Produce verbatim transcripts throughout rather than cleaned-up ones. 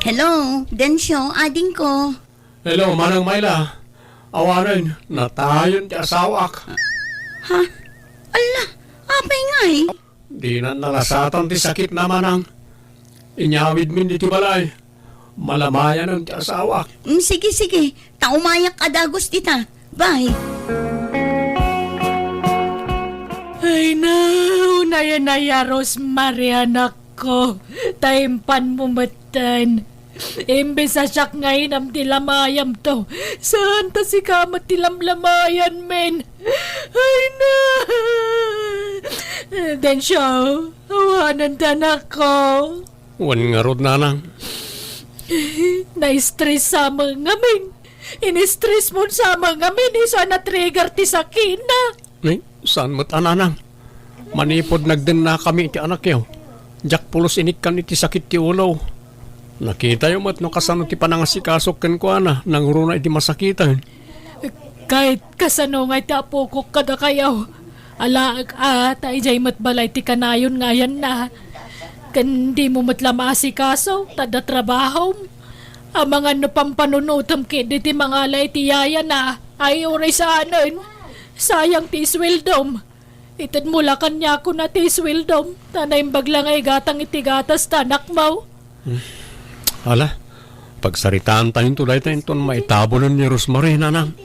Hello, Dencio, adingko. Hello, Manang Myla. Awanen, natayon ti asawak. Ha? Alla, apay ngay? Dinan nalasatan ti sakitna, Manang. Inyawidmin ditoy balay. Malamayanen ti asawak. Mm, sige, sige. Ta umayak a dagus dita. Bye. Ay, no, naya, naya, Rosemary, anakko. Ta impanmo metten. Imbes a siak nga inam ti lamayamto, saan ta sika met ti lamlamayan, men. Ay, na. Dencio, awanen ta, anakko. Wen ngarud, Nanang. Na-stress sa met ngamin. In-stress mo sa met ngamin, isu a na-trigger ti sakina. Ni, saan met a, Nanang? Manipud nagdennakami iti anakyo, diak pulos inikkan iti sakit ti ulo. Nakitayo met no kasano ti panangasikasok kenkuana nangruna iti masakiten. Ket kasano ngay ti apokok kadakayo? Alaek a ta idiay met balay ti kanayon nga ayanna. Ken dimo met la maasikaso ta adda trabahom. Amangan no pampanunotem ketdi ti mangala iti yayana, ay uray saanen. Sayang ti isweldom. Itedmo la kaniakon a ti isweldom, ta naimbag la nga igatang iti gatas ta anakmo. Hmm. Ala, pagsaritaantayonto dayta inton maitabonen ni Rosemary, Nanang.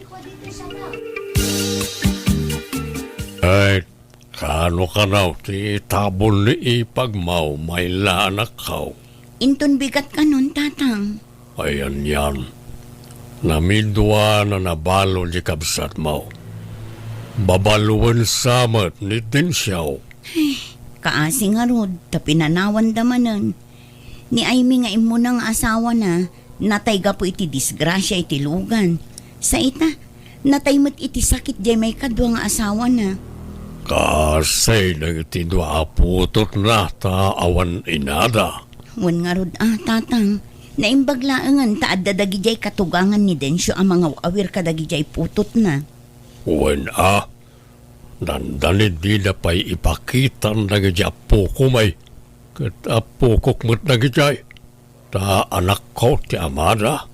Ay, kano kano ti tabon ni ipagmo, Myla, anakko? Inton bigat kanon, Tatang. Ay, anian. Namidua a nabalo di kabsatmo. Babaloen sa met ni Dencio. Ay, kaasi ngarud, ta pinanawanda manen. Ni Aimee nga immuna nga asawana, natay gapu iti disgrasia iti lugan. Sa ita, natay met iti sakit diay maikadua nga asawana. Kaasi dagiti dua a putotna ta awan inada. Wen ngarud a, Tatang, naimbag laengen ta adda dagidiay katugangan ni Dencio a mangaw-awir kadagidiay putotna. Wen a, dandani dida pay ipakitan dagidiay appokom ay, ket appokok met dagidiay, ta anakko ti amada.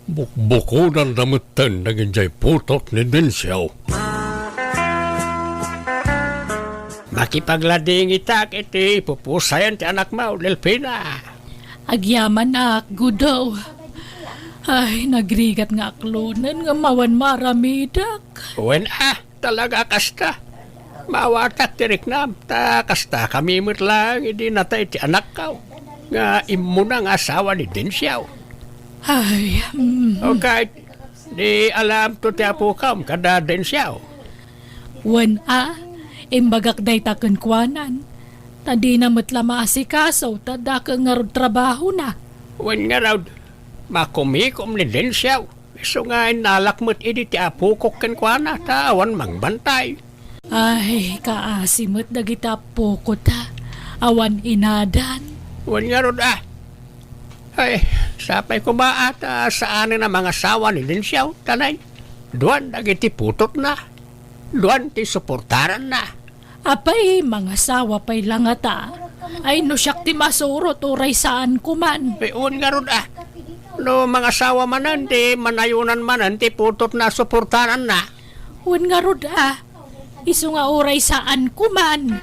Bukbukodanda metten dagidiay putot ni Dencio. Makipagladingitak iti pupusayan ti anakmo, Delfina. Agyamanak, Gudo. Ay, nagrigat nga aklonen nga mawan maaramidak. Wen a, talaga a kasta. Maawatak ti riknam, ta kastakami met laeng idi natay ti anakko, nga immuna nga asawa ni Dencio. Ay, mm. O ket, di alamto ti apokom kada Dencio? Wen a, imbagak dayta kenkuanan, ta dina met la maasikaso, ta dakkel ngarud trabahona. Wen ngarud, makumikom ni Dencio. Isu nga innalak met idi ti apokok kenkuana, ta awan mangbantay. Ay, kaasi met dagiti appokota. Awan inadan. Wen ngarud a. Ay, sapay koma a ta saanen a mangasawa ni Dencio, ta nay, duan dagiti putotna. Duan ti suportaranna. Apay, mangasawa pay la ngata? Ay, no siak ti masurot, uray saanko man. Ay, wen ngarud a. No mangasawa manen, di manayonan manen ti putotna a suportaranna. Wen ngarud a. Isu nga uray saanko man.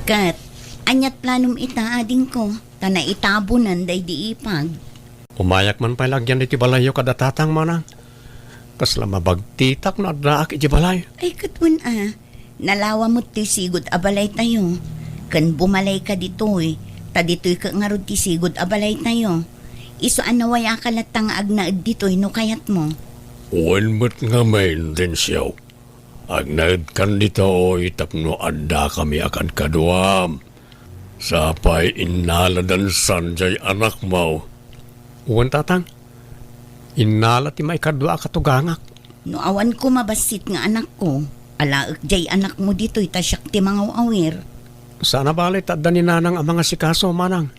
Ket, ania ti planom ita, adingko? Ta naitabonen daydi ipag. Umayak man pay la agyan iti balayyo kada tatang, manang. Kasla mabagtitak no addaak iti balay. Ay, ket wen a, nalawa met toy sigud a balaytayo. Ken bumalayka ditoy, ta ditoy ket ngarud ti sigud a balaytayo. Isu a nawayaka latta nga agnaed ditoy no kayatmo. Wen met ngamin, Dencio. Agnaedkan ditoy tapno addakami a kadkaduam. Sapay innaladansan jay anakmo. Wen, tatang. Innala ti maikadua a katugangak. No awan koma bassit nga anakko, alaek jay anakmo ditoy ta siak ti mangaw-awir. Saan a bale ta adda ni nanang a mangasikaso, manang.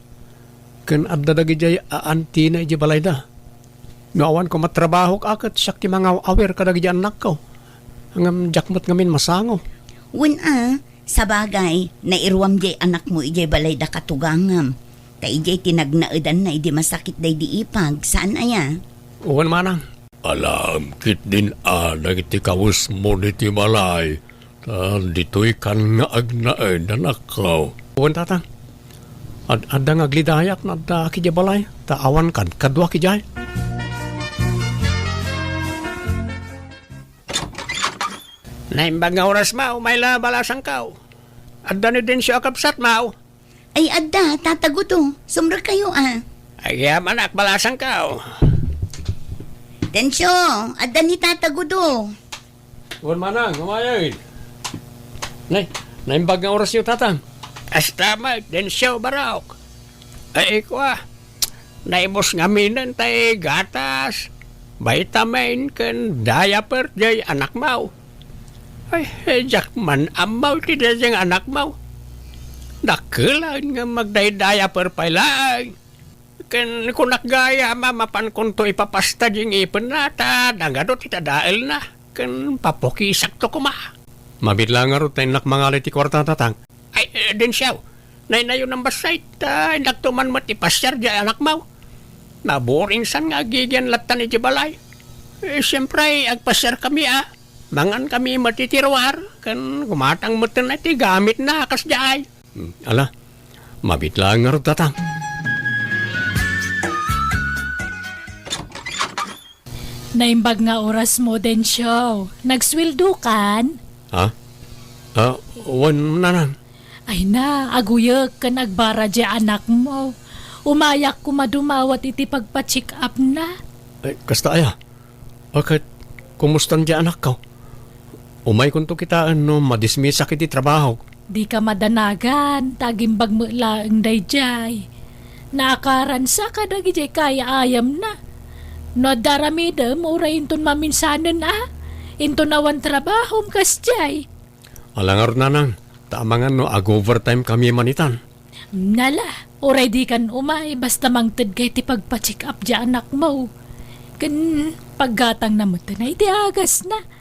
Ken adda dagidiay a antina idiay balayda. No awan koma trabahok a ket siak ti mangaw-awir kadagidi annakko. Ngem diak met ngamin masango. Wen a, sabagay, nairuam diay anakmo idiay balayda katugangam. Ta idiay ti nagnaedanna idi masakit daydi ipag, saan aya? Wen manang. Alaem ketdin a dagiti kawesmo ditoy balay, ta ditoykan nga agnaed, anakko. Wen, tatang. Ad-, adda nga aglidayak no addaak idiay balay, ta awan kad-, kaduak idiay. Naimbag nga oras, Maw, umay la balasangkaw. Adda ni Dencio a kabsat, Maw? Ay, adda, Tata Gudo. Sumrekkayo, a. Agyamanak, balasangkaw. Dencio, adda ni Tata Gudo. Wen manang, umayen. Nay, naimbag nga orasyo, tatang. Kasta met, Dencio, barok. Ay, kua. Naibus ngaminen tay gatas, vitamin, ken diaper jay anakmaw. Ay, diak man ammaw ti daydiay nga anakmaw. Dakkel laeng nga magdiaper pay laeng. Ken kunak gayam a mapankonto ipapasta di ngipenna ta nangado ti tadaelna. Ken papukisakto koma. Mabiit la ngarud ta innak mangalay ti kuarta, tatang. Ay, eh, Dencio, naynayonam bassit, ta indakto man met ipasiar di anakmaw. Naburing san nga agigian lattan iti balay. Eh, siempre, agpasiarkami a. Mangankami met iti ruar, ken gumatang metten ti gamitna a kasdiay. Hmm, ala, mabiit la ngarud, tatang. Naimbag nga orasmo, Dencio. Nagsueldokan? Ha? Ah, wen, nanang. Ay na, aguyek ken agbara di anakmo. Umayak koma dumawat iti pagpa-check-upna. Ay, kasta aya? A, ket, kumustan di anakko? Umaykonto kitaen no madismisak iti trabahok. Dika madanagan, ta agimbag met laeng daydiay. Naakaransa kadagiti kaay-ayamna. No adda aramidem, uray inton maminsanen a, inton awan trabahom kasdiay. Ala ngarud, nanang, ta amangan no ag-overtime kami manitan. Nala, uray dikan umay, basta mangtedka iti pagpa-check-up di anakmo. Ken paggatangna metten a iti agasna.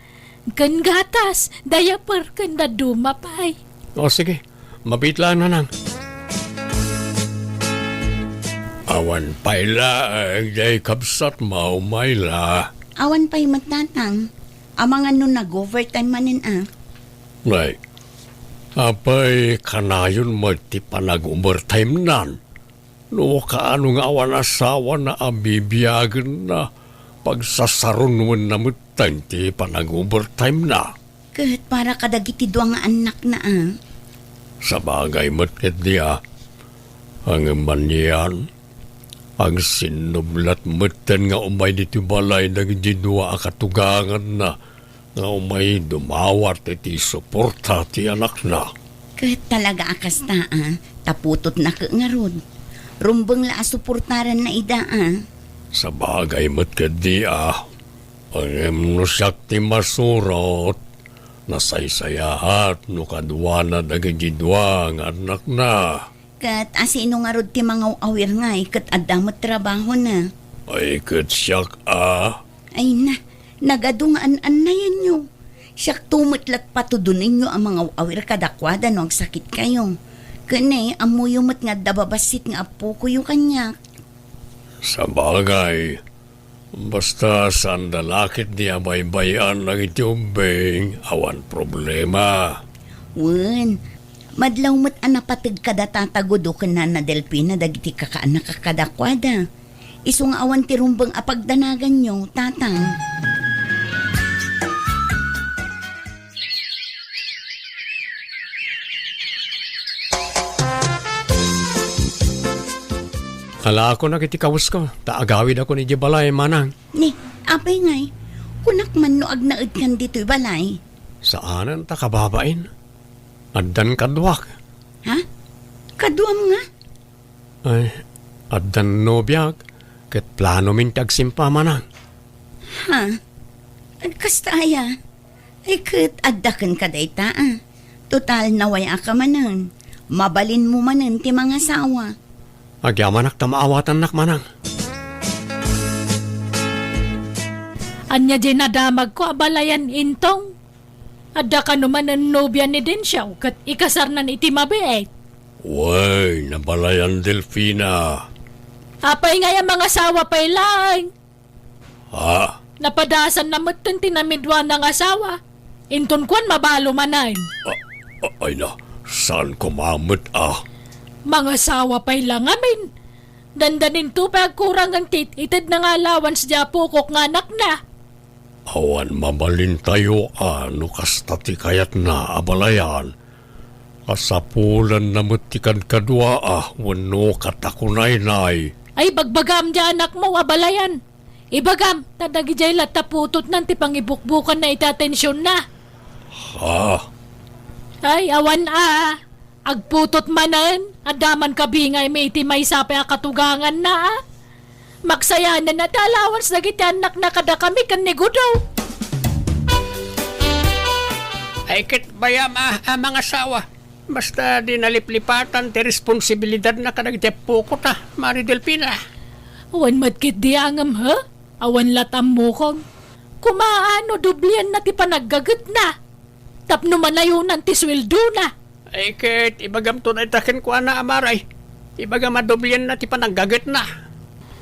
Ken gatas, diaper, ken dadduma pay. O, sige. Mabiit laeng, nanang. Awan pay laeng, diay kabsat, Maw, umay la. Awan pay met, tatang. Amangan no nag-overtime manen a. Nay, apay kanayon met ti panag-overtime-nan? No kaano nga awan asawana a bibiagenna, pagsasarunwenna metten ti panag-overtime-na. Ket para kadagiti dua nga annakna a. Sabagay met ketdi a. Ngem anian, agsinnublat metten nga umay ditoy balay dagiti dua a katuganganna nga umay dumawat iti suporta ti anakna. Ket talaga a kasta a, ta putotna ket ngarud. Rumbeng la a suportaranna ida a. Sabagay met ketdi a. Ngem no siak ti masurot, nasaysayaat no kaduana dagiti dua nga annakna. Ket asino ngarud ti mangaw-awir ngay ket adda met trabahona? Ay, ket siak a. Ay na, nagadu nga an-annayanyo. Siakto met la ti patudonenyo a mangaw-awir kadakuada no agsakitkayo. Ken ne, ammoyo met nga adda babassit nga appokoyo kaniak. Sabagay, basta saanda la ketdi a baybay-an dagiti ubbing, awan problema. Wen, madlaw met a napateg kada Tata Gudo ken Nana Delfina dagiti kakaannak a kadakuada. Isu nga awan ti rumbeng a pagdanaganyo, Tatang. Alaakon dagiti kawesko, ta agawidakon idiay balay, manang. Ni, apay ngay, kunak man no agnaedkan ditoy balay? Saanen ta kababain. Addan kaduak. Ha? Kaduam nga? Ay, addan nobiak, ket planomin ti agsimpa, manang. Ha? Kasta aya? Ay, ket adda kenka dayta, a. Total, naway-aka manen. Mabalinmo manen ti mangasawa. Agyamanak ta maawatannak, manang. Ania diay nadamagko a balayan, Intong? Adda kano manen nobia ni Dencio ket ikasarnan iti mabiit? Wen, abalayan Delfina. Apay ngay a mangasawa pay laeng? Ha? Napadasanna metten ti namidua nga asawa. Inton kuan, mabalo manen. A-, a-, ay na, saan ko mamet a? Mangasawa pay la ngamin. Dandaninto pay agkurangen ti it-itedna nga allowance ti apokok nga anakna. Awan mabalintayo a no kasta ti kayatna, abalayan. Kasapulanna met ti kadkaduaa wenno katakunaynay. Ay, bagbagam ti anakmo, abalayan. Ibagam, ta dagidiay latta putotnan ti pangibukbukanna iti atensionna. Ha? Ay, awan a. Agputot manen, adda man kabingaymi iti maysa pay a katuganganna a. Maksayanen a ti allowance dagiti annakna kadakami ken ni Gudo. Ay, ket bayam a, a mangasawa. Basta di naliplipatan ti responsibilidadna kadagiti appoko ta, Mari Delfina. Awan met ketdi a ngem, ha? Awan lat ammokon. Kumaano, doblianna ti panaggagetna. Tapno manayonan ti sueldona. Ay, ket ibagamto dayta kenkuana, Amari. Ibagam a doblianna ti panaggagetna.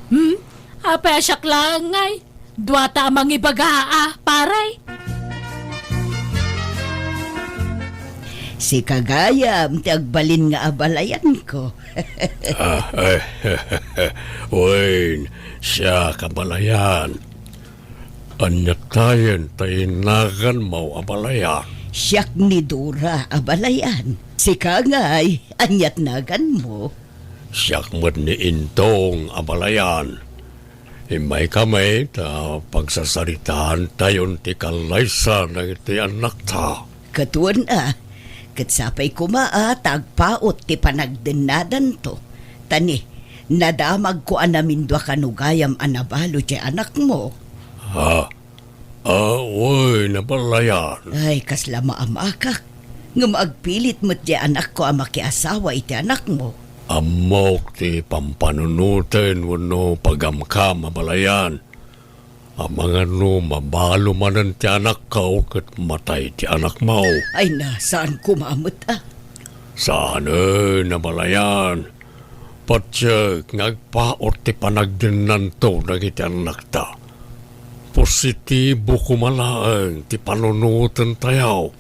Hmm? Apay a siak laeng ngay? Duata a mangibaga a, pare. Sika gayam ti agbalin nga abalayanko. Ah, ay, wen, siak, abalayan. Ania tayen ta inaganmo, abalayan? Siak ni Dora, abalayan. Sika ngay, aniat naganmo? Siak met ni Intong, abalayan. Immaykami ta pagsasaritaantayon ti kallaysa dagiti annakta. Ket wen a, ket sapay koma a ta agpaut ti panagdennadanto. Ta ni, nadamagko a namindua kano gayam a nabalo ti anakmo. Ha? Ah, wen, abalayan. Ay, kasla maamakak. Ngem agpilit met ti anakko a makiasawa iti anakmo. Ammok ti pampanunoten wenno pagamkam, abalayan. Amangan no mabalo manen ti anakko ket matay ti anakmo. Ay na, saan koma met a. Saanen, abalayan. Patiek nga agpaut ti panagdennanto dagiti annakta. Positibo koma laeng ti panunotentayo.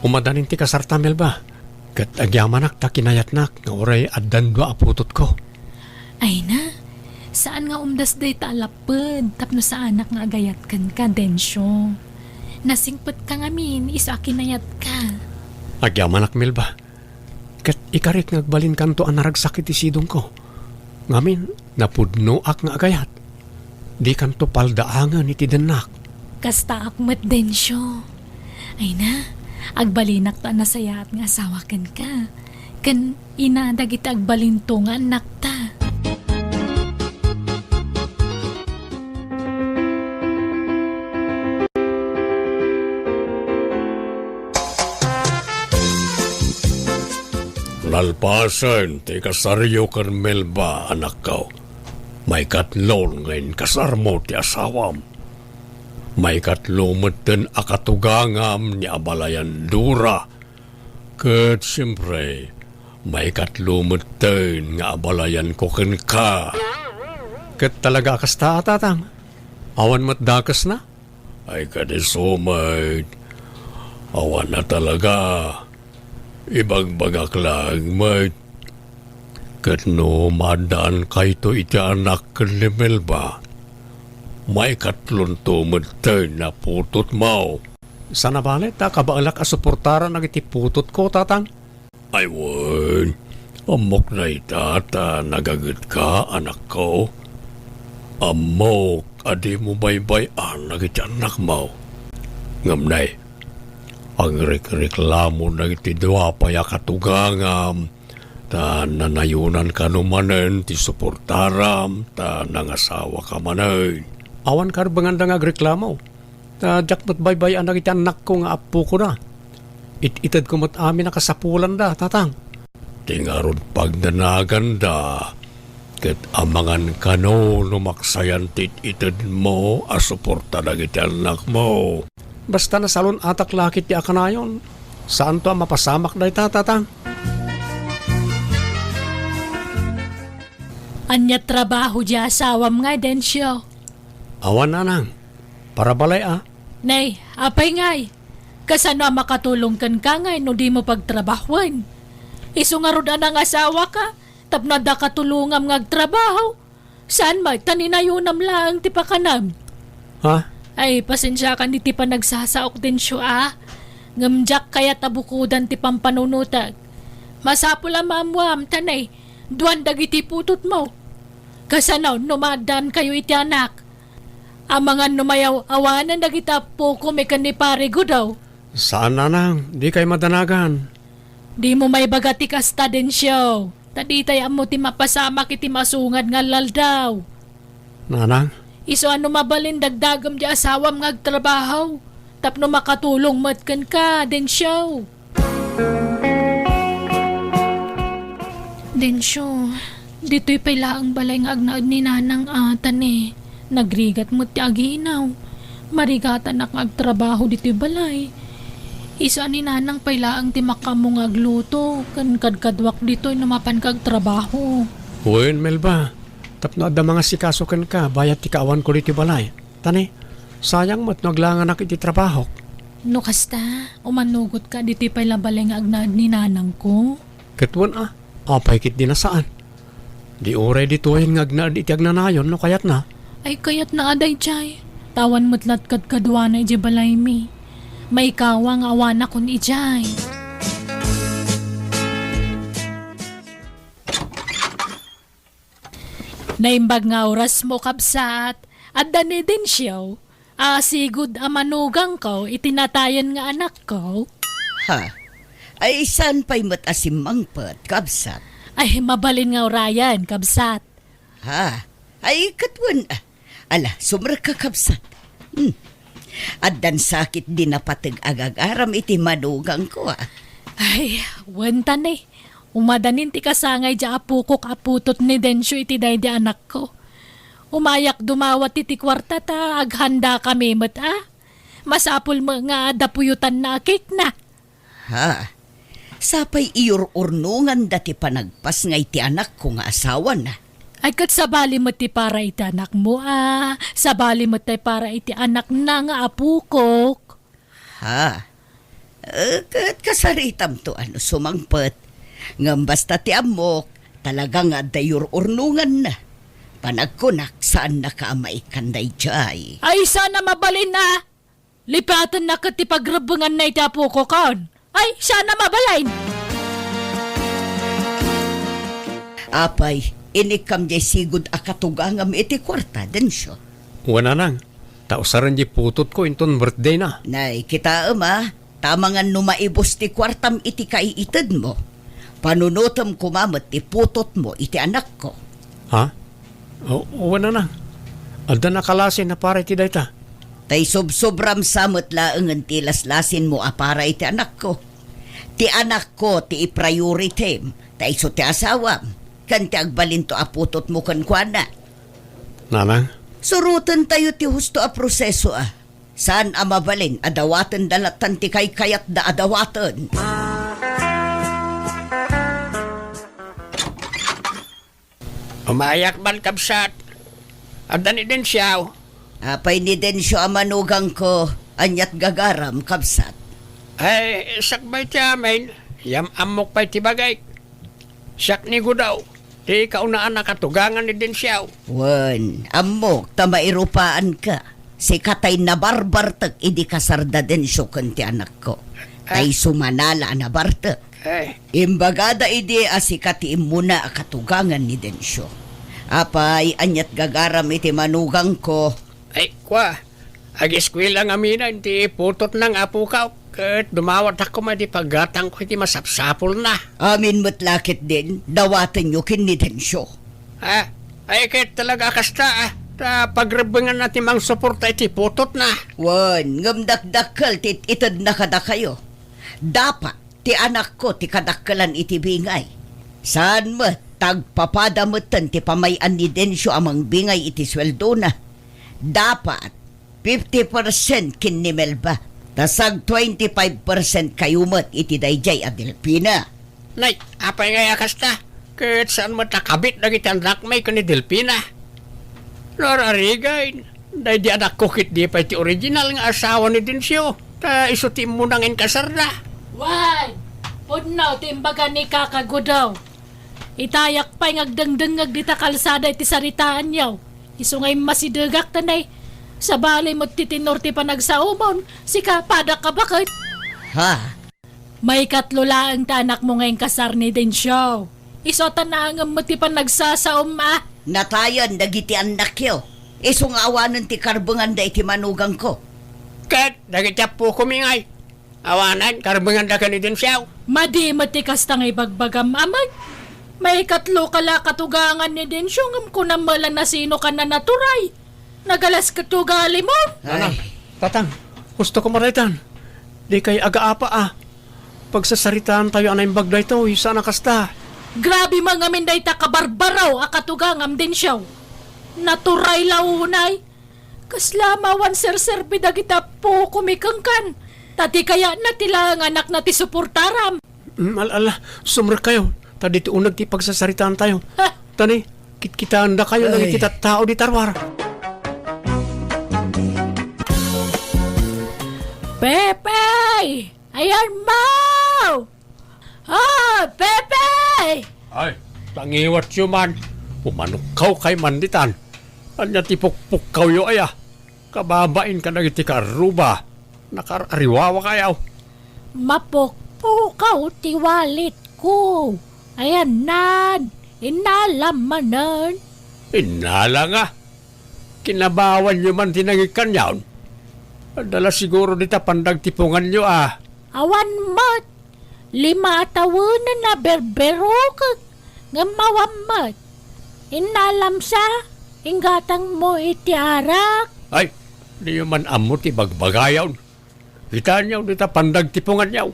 Umadanin ti kasarta, Melba. Ket agyamanak ta kinayatnak nga uray addan dua a putotko. Ay na, saan nga umdas dayta a lapped tapno saanak nga agayat kenka, Dencio. Nasingpetka ngamin isu a kinayatka. Agyamanak, Melba. Ket ikarik nga agbalinkanto a naragsak iti sidongko. Ngamin, napudnoak nga agayat. Dikanto paldaangen iti dennak. Kastaak met, Dencio. Ay na, agbalinakto a nasayaat nga asawa kenka. Ken ina dagiti agbalinto nga annakta. Nalpasen ti kasaryo ken Melba, anakko. Maikatlo nga inkasarmo ti asawam. Maikatlo metten a katugangam ni abalayan Dora. Ket siempre, maikatlo metten nga abalayanko kenka. Ket talaga a kasta a, tatang? Awan met dakesna? Ay, kadiso met. Awan a talaga. Ibagbagak laeng met. Ket no maaddaankayto iti anak ken ni Melba, maikatlonto metten a putotmo. Sana bale ta kabaelak a suportaran dagiti putotko, tatang? Ay wen, ammok dayta ta nagagetka, anakko. Ammok a dimo baybay-an dagiti annakmo. Ngem nay, agrekreklamo dagiti dua pay a katugangam, ta nanayonan kano manen ti suportaram, ta nangasawaka manen. Awan karbenganda nga agreklamo. Ta diak met baybay-an dagiti annakko nga appokoda. It-itedko met amin a kasapulanda, tatang. Ti ngarud pagnanaganda, ket amangan kano no maksayan ti it-itedmo a suporta dagiti annakmo. Basta nasalun-atak la ketdi a kanayon, Saanto a mapasamak dayta, tatang? Ania trabaho ti asawam nga, Dencio? Awan, nanang. Para balay a. Nay, apay ngay? Kasano a makatulong kenka ngay no dimo pagtrabahoen? Isu ngarud a nangasawaka tapno adda katulongam nga agtrabaho. Saan met ta ninayonam laeng ti pakanam. Ha? Ay, pasensiakan iti panagsasaok, Dencio, a. Ngem diak kayat a bukodan ti pampanunotek. Masapul a maammoam ta nay, duan dagiti putotmo. Kasano no maaddaankayo iti anak? Amangan no mayaw-awanen dagiti appokom ken ni Pare Gudaw. Saan, nanang, dikay madanagan. Dimo maibaga ti kasta, Dencio. Ta ditay ammo ti mapasamak iti masungad nga aldaw. Nanang? Isu a no mabalin dagdagem ti asawam nga agtrabaho tapno makatulong met kenka, Dencio. Dencio, ditoy pay laeng balay nga agnaed ni Nanang a, ta ne, nagrigat met ti aginaw. Marigatanak nga agtrabaho ditoy balay. Isu a ni Nanang pay laeng ti makaammo nga agluto ken kadkaduak ditoy no mapanka agtrabaho. Wen, Melba, tapno adda mangasikaso kenka bayat ti kaawanko ditoy balay. Ta ne, sayang met no aglanganak iti trabahok. No kasta, umanugotka ditoy pay la balay nga agnaed ni Nanangko. Ket wen a, apay ketdi a saan? Di uray ditoyen nga agnaed iti agnanayon no kayatna. Ay, kayatna a daydiay. Awan met la't kadkaduana idiay balaymi. Maikawa nga awanakon idiay. Naimbag nga orasmo, kabsat. Adda ni Dencio a sigud a manugangko iti natayen nga anakko. Ha? Ay, saan pay met a simmangpet, kabsat? Ay, mabalin nga urayen, kabsat. Ha? Ay, ket wen, ah. Ala, sumrekka, kabsat. Hmm. Addan sakit di napateg a gagaram iti manugangko, ah. Ay, wen ta ne. Umadanin ti kasangay diay apokok a putot ni Dencio iti daydi anakko. Umayak dumawat iti kuarta ta aghandakami met a. Masapul met nga adda puyotanna a cake na. Ha? Sapay iyur-urnonganda ti panagpasngay ti anakko nga asawana. Ay, ket sabali met ti para iti anakmo a. Sabali met ti para iti anakna nga apokok. Ha? Eh, ket kasaritamto a no sumangpet. Ngem basta ti ammok, talaga nga adda iyur-urnonganna. Panagkunak, saannaka a maikkan daydiay. Ay, saan a mabalin a! Lipatenna ket ti pagrebbenganna iti apokokon. Ay, saan a mabalin! Apay, inikkam diay sigud a katugangam iti kuarta, Dencio? Wen, nanang. Ta usaren diay putotko inton birthdayna. Nay, kitaem a, ta amangan no maibus ti kuartam iti kaiitedmo, panunotem koma met ti putotmo iti anakko. Ha? O, wen, nanang. Adda nakalasin a para iti dayta. Ta isubsubram sa met laengen ti laslasinmo a para iti anakko. Ti anakko ti i-prioritim, ta isu ti asawam, ken ti agbalinto a putotmo kenkuana. Nanang? Surotentayo ti husto a proseso a. Saan a mabalin a dawatenda lattan ti kaykayatda a dawaten. Umayak man, kabsat. Adda ni Dencio? Apay ni Dencio a manugangko, ania't gagaram, kabsat? Ay, sakbay ti amin, yam-ammok pay ti bagik. Siak ni Gudaw, ti kaunaan a katugangan ni Dencio. Wen, ammok ta mairupaanka. Sika tay nabarbartek idi kasarda Dencio ken ti anakko. Ah. Tay sumanala a nabartek. Eh. Imbagada idi a sika ti immuna a katugangan ni Dencio. Apay, ania't gagaram iti manugangko? Ay, kua, ageskuela ngamin ti putotna nga apokak, ket dumawatak koma iti paggatangko iti masapsapulna. Amin met la ketdin, dawatenyo ken ni Dencio. Ah, ay, ket talaga a kasta, ah, ta pagrebbenganna ti mangsuporta iti putotna. Wen, ngem dakdakkel ti it-itedna kadakayo. Dapat ti anakko ti kadakkelan iti bingay. Saan met ta agpapada metten ti pamay-an ni Dencio a mangbingay iti sueldona. Dapat fifty percent ken ni Melba. Ta sag twenty-five percent kayo met iti daydiay a Delfina. Nay, apay ngay a kasta? Ket saan met a kabit dagiti annakmi ken ni Delfina? Nararigan, daydi anakko ket di pay ti original nga asawa ni Dencio. Ta isu ti immuna nga inkasarda. Wen, pudno ti imbaga ni Kaka Gudaw. Itayak pay nga agdengdengngeg dita kalsada iti saritaanyo. Isu nga immasidegak ta nay, sabali met ti tenor ti panagsaomon, sika pada ka baket. Ha? Maikatlo laeng ti anakmo nga inkasar ni Dencio. Isu a ta naangem met ti panagsasaom a. Natayen dagiti annakyo. Isu nga awanen ti karbenganda iti manugangko. Ket dagiti appokomi ngay, awanen karbenganda ken ni Dencio. Madi met ti kasta nga ibagbagam, amet. Maikatlo ka la katugangan ni Dencio ngem kunam met la nasino ka nanaturay. Nagalas ket ugalimo. Ay. Nanang, tatang, hustokam a daytan. Dikay agaapa a. Pagsasaritaantayo a naimbag daytoy, saan a kasta. Grabe man ngamin dayta kabarbaro a katugangam, Dencio. Naturay la unay. Kasla mawan serserbi dagiti appokomi kenkan. Ta di kayatna ti laeng anakna ti suportaram. Mm, al-, ala, sumrekkayo. Ta ditoy uneg ti pagsasaritaantayo. Ha? Ta ni, kitkitaendakayo dagiti tattao dita ruar. Pepe! Ayanmo! Ah, Pepe! Ay, tangiwatyo man. Pumanukkaw kay man ditan. Ania ti pukpukkawyo aya? Kababain kadagiti kaarruba. Nakaar-ariwawakayo. Mapukpukaw ti walletko. Ayanna, innalam manen. Innala nga. Kinabawanyo man ti nangikkanyon. Adda la siguro dita pandagtiponganyo a. Awan met. Lima a tawenen a berberukek. Ngem awan met. Innalam sa, inggatangmo iti arak. Ay, diyo man ammo ti bagbagayon. Kitaenyo dita pandagtiponganyo.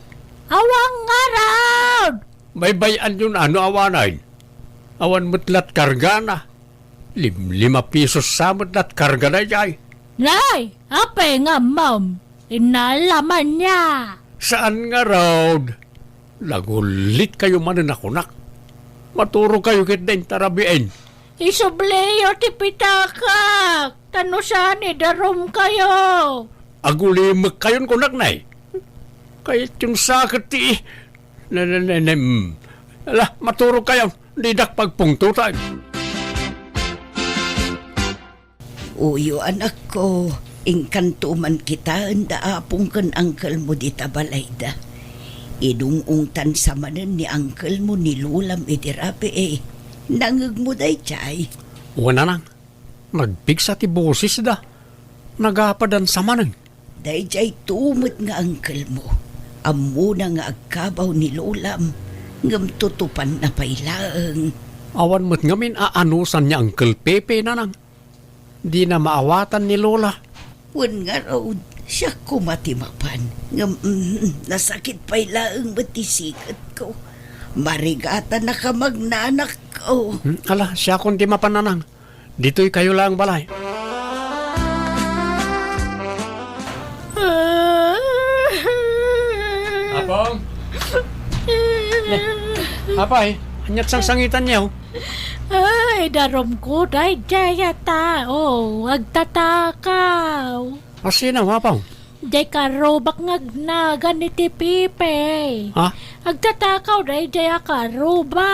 Awan ngarud! Baybay-anyon a no awanen. Awan met lat kargana. Limlima pisos sa met lat karga daydiay. Nay, apay nga ammom? Innalamanna. Saan ngarud? Nagullit kayo manen a kunak. Maturo kayo ket dayta rabiin. Isubliyo ti pitakak, ta no saan idarum kayo. Agulimek kayon kunak, nay. Kayatyon sa ket ti, ne, ne, ne, ne, mm. Ala, maturo kayo, didak pagpungtotan. Uyo, anakko, inkanto man kitaen da apong ken angkelmo dita balayda. Inung-ungtan sa manen ni angkelmo ni lolam iti rabii. Nangngegmo daydiay? Wen, nanang, nagpigsa ti bosesda. Nagapadan sa manen. Daydiay to met nga angkelmo. Ammona nga agkabaw ni lolam, ngem tutupanna pay laeng. Awan met ngamin a anusan ni Angkel Pepe, nanang. Dina maawatan ni Lola. Wen ngarud, siak koma ti mapan. Ngem, mm, nasakit pay laeng met ti siketko. Marigatannaka magnanakko. Hmm, ala, siakon ti mapan, nanang. Ditoy kayo laeng balay. Apong? Ne, apay, aniat sangsangitanyo? Ay, darumko daydiay a tao, agtatakaw. Asino, Apong? Diay kaarrubak nga agnagan iti Pepe. Ha? Agtatakaw daydiay a kaarruba.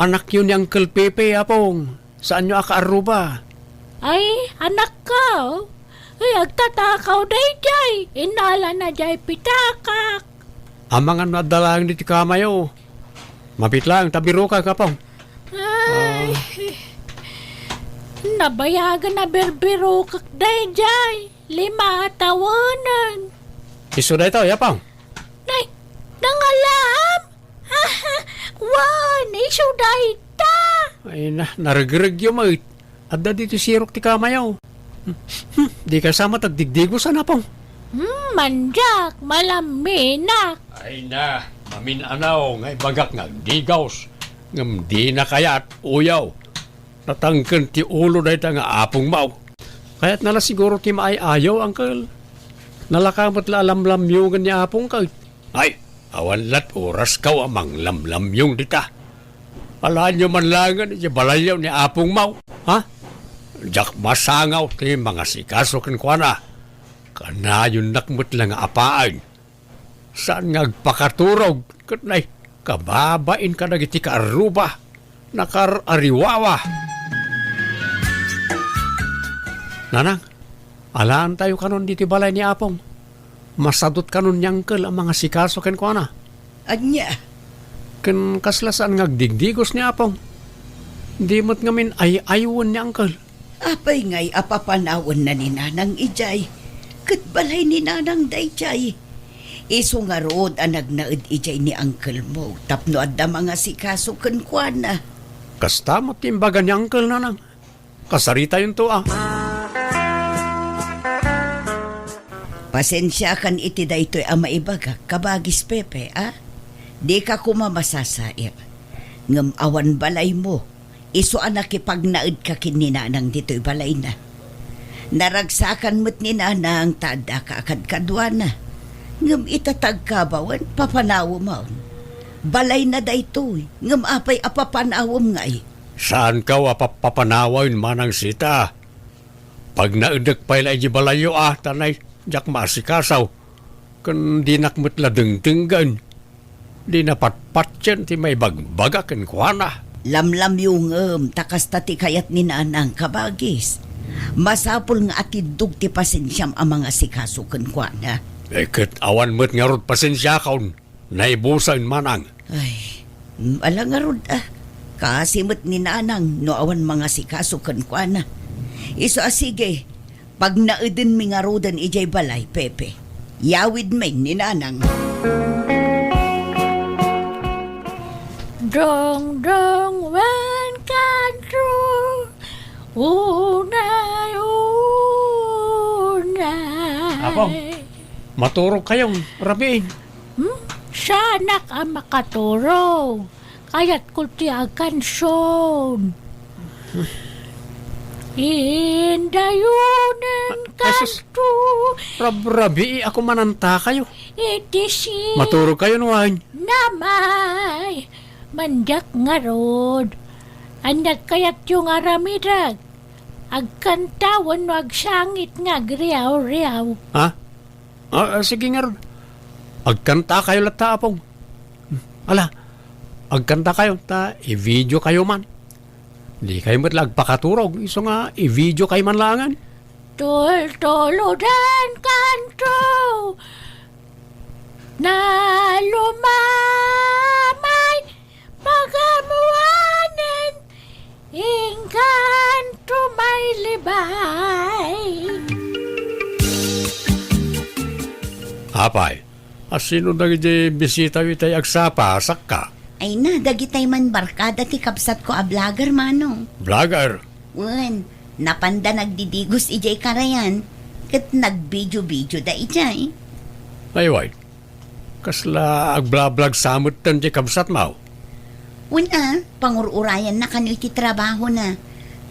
Anakyo ni Uncle Pepe, Apong. Saanyo a kaarruba? Ay, anakko. Ay, agtatakaw daydiay. Innalana diay pitakak. Amangan no adda laeng ditoy kamayo. Mapit laeng ta birukak, Apong. Ay. Ah. Nabayagen a birbirukek daydiay. Lima a tawenen. Isu daytoy, Apong. Nay, nangalaam? Wen, isu dayta. Ay na, naregregyo met. Adda ditoy sirok ti kamayo. Hmm, hmm, dika sa met agdigdigos, Apong. Hmm, mandiak, malaminak. Ay na, mamin-anaw nga ibagak nga agdigos. Ngem dina kayat, uyaw. Natangken ti ulo dayta nga apongmo. Kayatna la siguro ti maay-ayo, Uncle. Nalaka met la a lamlamyongen ni Apong ket. Ay, awan lat oraskaw a manglamlamyong dita. Alaenyo man laengen iti balayyo ni Apongmo, ha? Diak masangaw ti mangasikaso kenkuana. Kanayonnak met la nga apaen. Saan nga agpakaturog ket nay, kababain kadagiti kaarruba, nakaar-ariwawa. Nanang, alaentayo kanon ditoy balay ni Apong. Masadut kanon ni Angkel a mangasikaso kenkuana. Ania? Ken kasla saan nga agdigdigos ni Apong. Di met ngamin ay-aywen ni Angkel. Apay ngay a papanawenna ni Nanang idiay? Ket balay ni Nanang daydiay. Isu ngarud a nagnaed idiay ni Angkelmo tapno adda mangasikaso kenkuana. Kasta met ti imbaga ni Angkel, Nanang. Kasaritayonto, a. Pasensiakan iti daytoy a maibagak, kabagis Pepe, a? Dika koma masasair. Ngem awan balaymo, isu a nakipagnaedka ken ni Nanang ditoy balayna. Naragsakan met ni Nanang ta addaka a kadkaduana. Ngem ita ta agkabawen, papanawemon. Balayna daytoy, ngem apay a papanawem ngay? Saankaw a pappapanawen, Manang Sita. Pagnaedek pay la iti balayyo, a, ta nay, diak maasikaso. Ken dinak met la dengdenggen. Dina patpatien ti maibagbagak kenkuana. Lamlamyongem ta kasta ti kayat ni Nanang, kabagis. Masapul nga atiddog ti pasensiam a mangasikaso kenkuana. Eh, ket awan met ngarud pasensiakon. Naibusen, Manang. Ay, ala ngarud, a. Kaasi met ni Nanang no awan mangasikaso kenkuana. Isu a sige, pagnaedenmi ngaruden idiay balay, Pepe. Yawidmi ni Nanang. Dongdong wen kanto, unay, unay. Apong, maturogkayon, rabiin. Hmm? Saanak a makaturog. Kayatko ti akanson. Indayonen. Ah, asus. Kanto. Rabrabii ako manantakayo. Iti si. Maturogkayon, wen. Namay. Mandiak ngarud. Ania kayatyo nga aramidek? Agkanta wenno agsangit nga agriaw-riaw? Ha? Ah, ah, sige ngarud. Agkantakayo latta, Apong. Ala, agkantakayo, ta i-videokayo man. Dikayo met la agpakaturog, isu nga i-videokayo man laengen. Tultuludan kanto, nalumamay, pagamuanen, inkanto may libay. Apay, asino dagiti bisitayo itay agsapa, sakka? Ay na, dagitay man barkada ti kabsatko a vlogger, Manong. Vlogger? Wen, napanda nagdidigos idiay karayan, ket nagbidio-bidioda idiay. Ay, wen. Kasla agblablog sa metten ti kabsatmo? Wen a, pangur-urayanna kano iti trabahona.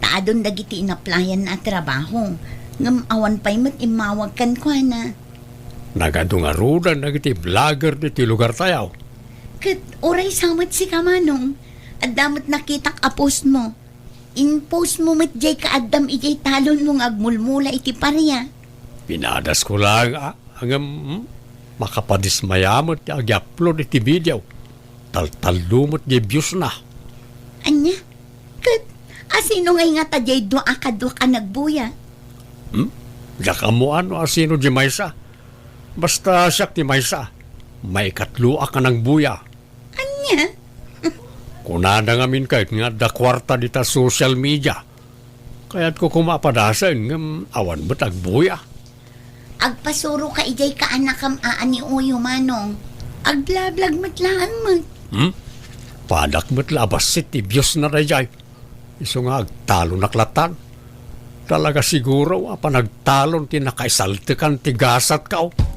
Ta adun dagiti inaplayanna a trabaho. Ngem awan pay met immawag kenkuana. Nagadu ngaruden dagiti vlogger ditoy lugartayo. Ket uray sa met sika, Manong. Adda met nakitak a postmo. In-postmo met diay kaaddam idiay talonmo nga agmulmula iti paria. Pinadasko laeng a, ngem, hmm, makapadismaya met ti agi-upload iti video. Taltallo met diay viewsna. Ania? Ket asino ngay ngata diay dua a kaduak a nagbuya? Hmm? Diak ammoan no asino diay maysa. Basta siak ti maysa. Maikatloak a nagbuya. Ania? Kunada ngamin ket nga adda kuarta dita social media. Kayatko koma a padasen ngem awan met agbuya. Agpasuroka idiay kaanakam a aniuyo, Manong. Agblablag met laeng met. Hmm? Padak met la a bassit ti viewsna daydiay. Isu nga agtalonak lattan. Talaga siguro a panagtalon ti nakaisaltekan ti gasatko.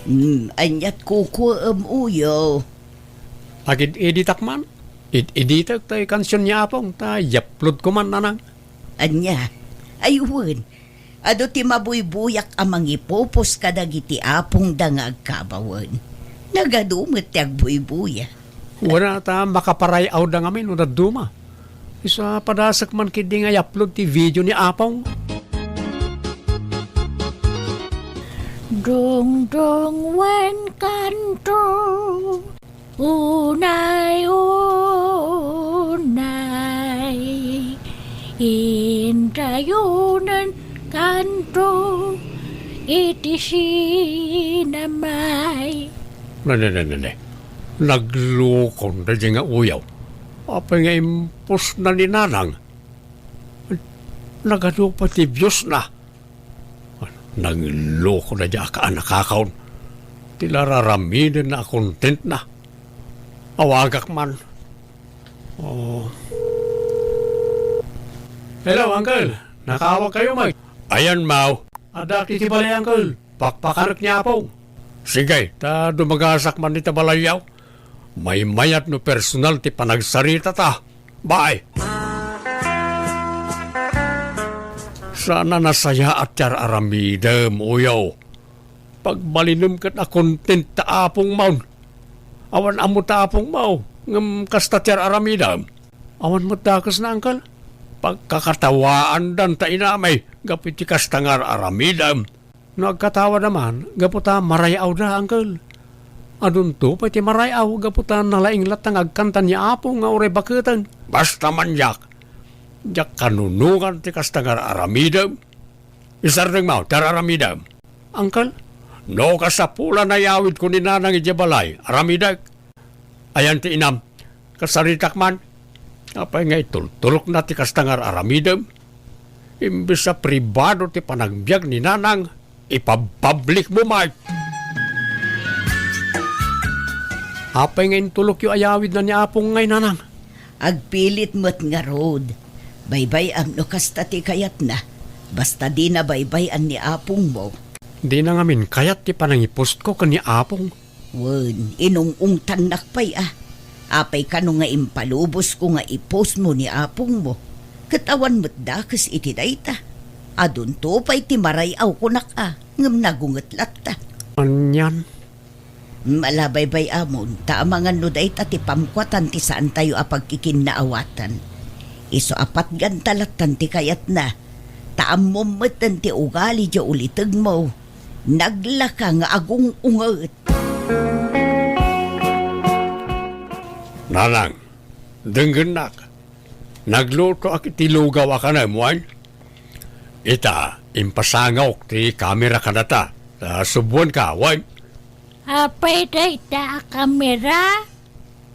Hmm, aniat kukuem uyo? Agid-editak man. Id-editek tay kansion ni Apong ta i-upload ko man, Nanang. Ania? Ay, wen. Adu ti mabuybuyak a mangipupos kadagiti apongda nga agkabawen. Nagadu met ti agbuybuya. Wen a ta makaparay-awda ngamin no dadduma. Isu a padasek man ketdi nga i-upload ti video ni Apong. Dungdung wen kanto, unay, unay, indayonen kanto iti sinamay. Ne, ne, ne, ne, ne. Naglukon daydiay nga uyaw. Apay nga impusna ni Nanang? Nagadu pay ti biusna. Nangloko daydiay a kaanakakaon. Ti la raramidenna a contentna. Awagak man. Oh. Hello, Uncle. Nakaawagkayo met? Ayan, Maw. Adda iti balay, Uncle. Pakpakanek ni Apong. Sige, ta dumagasak man ita balayyo. Maymayat no personal ti panagsaritata. Bye! Saan a nasayaat ti ar-aramidem, uyaw. Pagbalinem ket a content ta Apong Maw. Awan ammo ta Apong Maw, ngem kasta ti ar-aramidem. Awan met dakesna, Uncle. Pagkakatawaandan ta inamay gapu iti kasta nga ar-aramidem. No agkatawada man, gapu ta maray-awda, Uncle. Adunto pay ti maray-aw gapu ta nalaing latta nga agkanta ni Apong nga uray baketen. Basta man diak, diak kanunongan ti kasta nga ar-aramidem. Isardeng Maw ti ar-aramidem. Uncle? No kasapulan a iyawidko ni Nanang idiay balay, aramidek. Ayan ti inam, kasaritak man. Apay nga itultulokna ti kasta nga ar-aramidem? Imbes a pribado ti panagbiag ni Nanang, ipabpablikmo met. Apay nga intulokyo a iyawidna ni Apong ngay, Nanang? Agpilit met ngarud. Baybay-am no kasta ti kayatna. Basta dina baybay-an ni Apongmo. Dina ngamin kayat ti panangipostko ken ni Apong. Wen, inung-ungtannak pay a. Apay kano nga impalubosko nga ipostmo ni Apongmo? Ket awan met dakes iti dayta. Adunto pay ti maray-aw kunak a, ngem nagunget latta. Anian? Ala, baybay-amon, ta amangan no dayta ti pamkuatan ti saantayo a pagkikinnaawatan. Isu a patganta lattan ti kayatna, ta ammom metten ti ugali diay ulitegmo. Naglaka nga agung-unget. Nanang, denggennak. Naglutoak iti lugaw a kanem, wen? Ita, impasangawek ti kamera kadata, ta subuanka, wen? Apay dayta a kamera?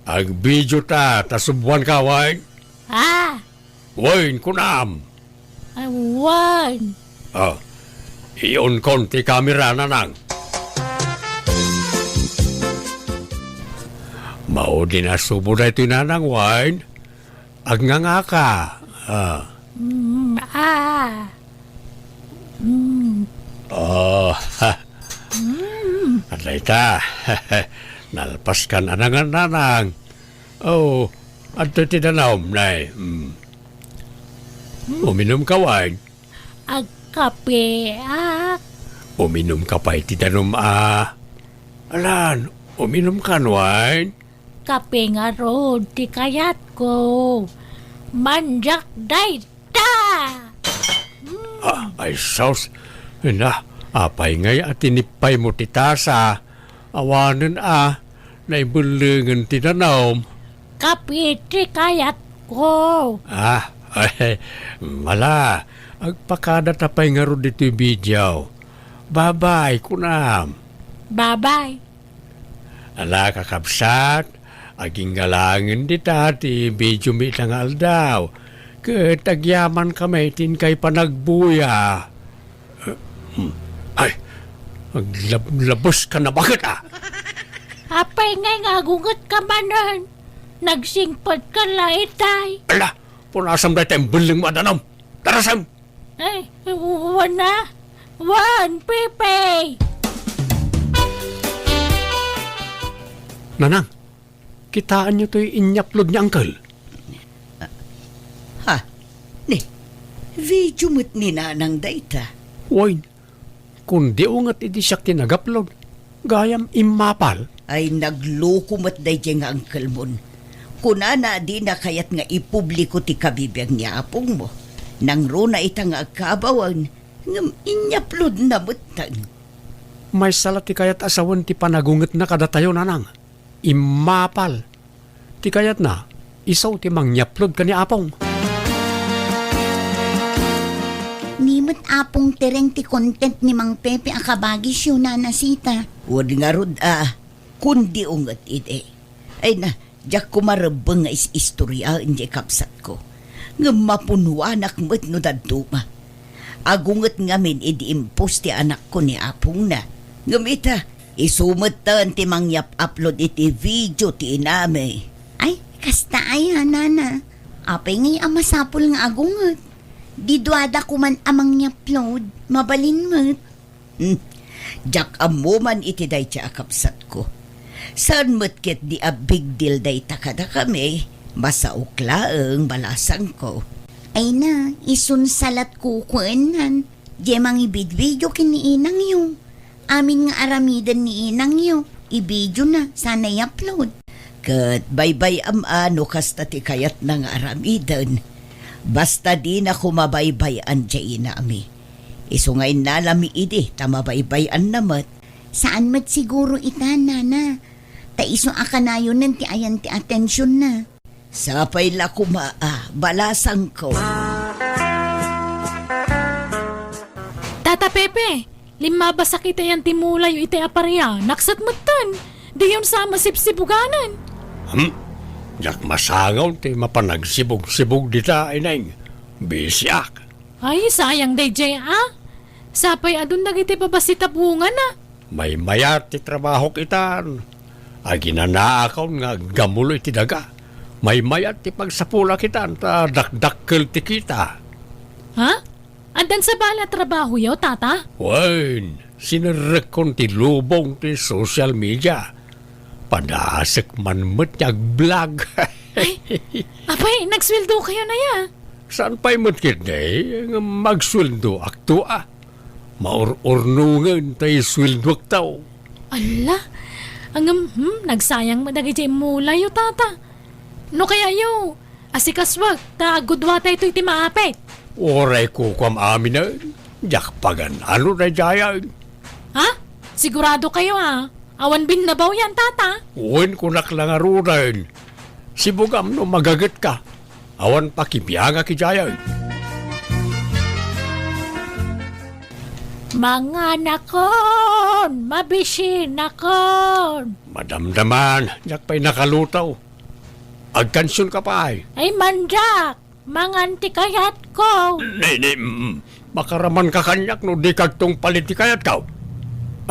Agbidio ta, ta subuanka, wen? Ah. Wen, kunam. Ah, wen. Ah, i-onkon ti kamera, Nanang. Maudi a subo daytoy, Nanang, wen? Agngangaka. Ah. Mm, ah. Mm. Oh, ha. Mm. Adda ita. Nalpaskan a nangan, Nanang. Oh, adtoy ti danum, nay. Mm. Mm. Uminumka, wen? Agkapeak. Uminumka pay ti danum a. Alan, uminumkan, wen? Kape ngarud ti kayatko. Mandiak dayta. Ah, ay sus. Na, apay ngay a tinippaymo ti tasa? Awanen a, naibellengen ti danum. Kape ti kayatko. Ah, ay, mala, agpakadata pay ngarud ditoy video. Babay, kunam. Babay. Ala, kakabsat, aginggalangen dita ti videomi ita nga aldaw. Ket agyamankami ti inkay panagbuya. Hmm. Ay, aglablabuska na baket, ah. Apay ngay nga agungetka manen? Nagsingpetka la itay. Ala, punasam dayta imbellengmo a danum. Tarasem! Ay, wana? Wan, Pepe! Nanang, kitaenyo toy inyapload ni Uncle? Ha? Ni, video met ni Nanang dayta. Wen, kundi unget idi siak ti nag-upload, gayam immapal. Ay, nagloko met daydiay nga angkelmon. Kunana a dina kayat nga ipubliko ti kabibiag ni apongmo. Nangruna ita nga agkabawen, ngem inyaploadna metten. Maysa la ti kayat a sawen ti panagungetna kadatayo, Nanang. Immapal. Ti kayatna, isu ti mangyaplod ken ni Apong. Ni met Apong Tereng ti content ni Mang Pepe a kabagisyo, Nana Sita. Wen ngarud a, kundi unget idi. Ay na, diak koma rebbeng nga is-istoriaen diay kabsatko. Ngem mapunwanak met no dadduma. Agunget ngamin idi impos ti anakko ni apongna. Ngem ita, isu metten ti mangyap-upload iti video ti inami. Ay, kasta aya, Nana. Apay ngay a masapul nga agunget? Di duada koman a mangyaplod, mabalin met. Hmm. Diak ammo man iti dayta a kabsatko. Saan met ketdi a big deal dayta kadakami, masaok laeng balasangko. Ay na, isun sa latko kuennan, diay mangibidbidio ken ni inangyo. Amin nga aramiden ni inangyo, ibidiona, sana i-upload. Ket baybay-am a no kasta ti kayatna nga aramiden. Basta dina koma baybay-an diay inami. Isu nga innalami idi ta mabaybay-anna met. Saan met siguro ita, Nana. Ta isu a kanayonen ti ayan ti atensionna. Sapay la koma a, balasangko. Tata Pepe, limmabasakitayan ti mulayo iti aparia, naksat metten. Diyon sa masibsibuganan. Hmm? Diak masangaw ti mapanagsibog-sibog dita, Ineng. Bisiak. Ay, sayang daydiay, a. Sapay adun dagiti babassit a bungana. Maymayat ti trabahok itan. Aginanaakon nga aggamulo iti daga. Maymayat ti pagsapulak itan ta dakdakkel ti kita. Ha? Addan sa bala a trabahoyo, Tata? Wen, sinerrekkon ti lubong ti social media. Padasek man met ti agblog. Ay, apay, nagsueldo kayo na ya? Saan pay met ketdi, ngem agsueldoakto a. Maur-urnongen ti sueldoakto. Alla, ngem, hmm, nagsayang met dagiti immulayo, Tata. No kayayo, asikasuak, ta agudwatayto iti maapit. Uray kukuam aminen, diak pagan-ano daydiayen. Ha? Sigurado kayo, a? Awan binnabawyan, Tata? Wen, kunak la ngaruden. Sibugam no magagetka. Awan pakibiangak idiay. Manganakon, mabisinakon. Madamdaman, diak pay nakaluto. Agkansionka pay. Ay, mandiak. Mangan ti kayatko. Ni, ni, mm, makaramanka kaniak no dika agtungpal iti kayatko.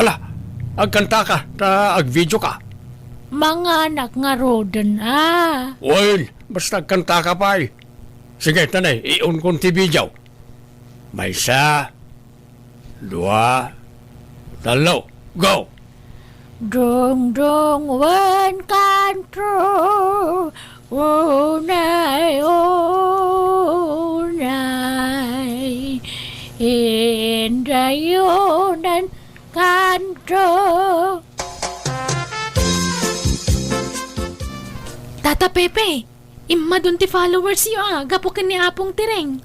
Ala, agkantaka, ta agvideoka. Manganak ngaruden, a. Wen, basta agkantaka pay. Sige, tanay, iunkon ti video. Maysa, dua, tallo, go! Dungdung wen kanto, unay, unay, indayonan kanto. Tata Pepe, immadun ti followers yo, a, gapu ken ni Apong Tireng.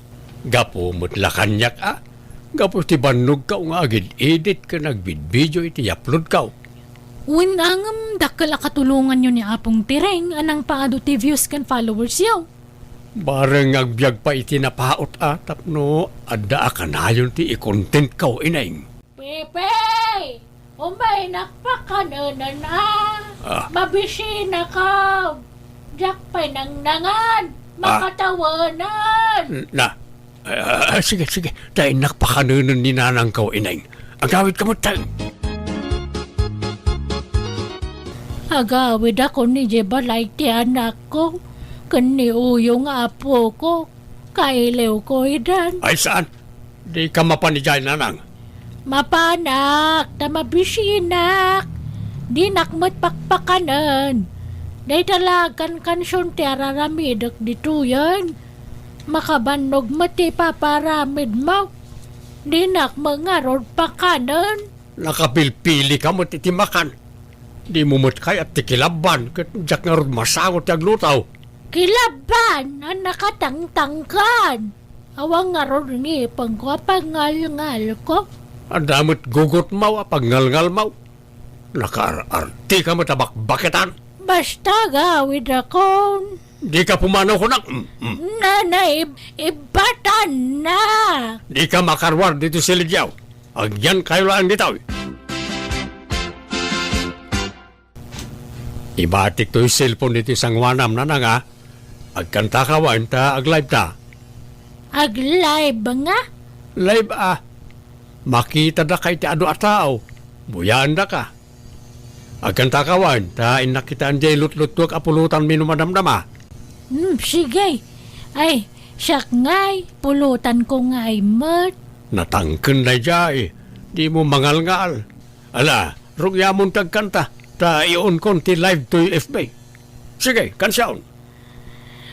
Gapu met la kaniak, a. Gapu ti bannogko nga agid-edit ken agbidbidio iti uploadko. Wen, a, ngem dakkel a katulonganyo ni Apong Tireng a nangpaadu ti views ken followers yo. Bareng nga agbiag pay iti napaut, a, tapno adda a kanayon ti i-contentko, Ineng. Pepe! Umaynak pakanenen, a. Ah. Mabisinakon. Diak pay nangnangan. Ah. Makatawanan. Na. Ah, sige, sige. Ta innak pakanenen ni nanangko, Ineng. Agawidka met, tay. Agawidakon idiay balay ti anakko ken ni Uyo nga apoko. Kailiwko idan. Ay, saan? Dika mapan idiay, nanang? Mapanak, ta mabisinak. Dinak met pakpakanen. Dayta la agkankansion ti araramidek ditoyen. Makabannog met ti ipaparamidmo. Dinak met ngarud pakanen. Nakapilpili ka met iti makan. Dimo met kayat ti kilabban, ket diak ngarud masango ti agluto. Kilabban a nakatangtangkan. Awan ngarud ngipengko a pagngalngalko. Adda met gugutmaw a pagngalngalmaw. Nakaar-arti ka met a bakbaketan. Basta agawidakon. Dika pumanaw kunak. Mm, mm. Nanay, ib-, ibatanna. Dika makaruar ditoy silidyo. Agyankayo laeng ditoy. Ibatik toy cellphone ditoy sangoanam, Nanang, a. Agkantaka wen ta aglive ta. Aglive nga? Live a. Makitadaka iti adu a tao. Buyaendaka. Agkantaka wen ta innak kitaen diay lutluttuek a pulotanmi no madamdama. Hmm, sige. Ay, siak ngay, pulotanko ngay met. Natangken daydiay. Dimo mangalngal. Ala, rugyamon ti agkanta, ta iunkon ti live toy F B. Sige, kansiaon.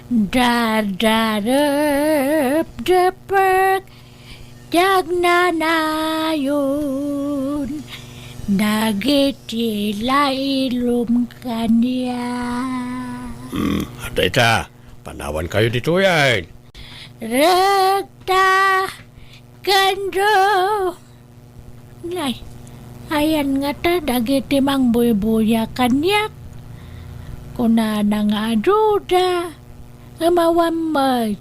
Dadarepdepek ti agnanayon dagiti lailom kaniak. Hmm, adda ita, panawankayo ditoyen. Rekta ken Rom. Nay, ayan ngata dagiti mangbuybuya kaniak? Kunana nga aduda, ngem awan met.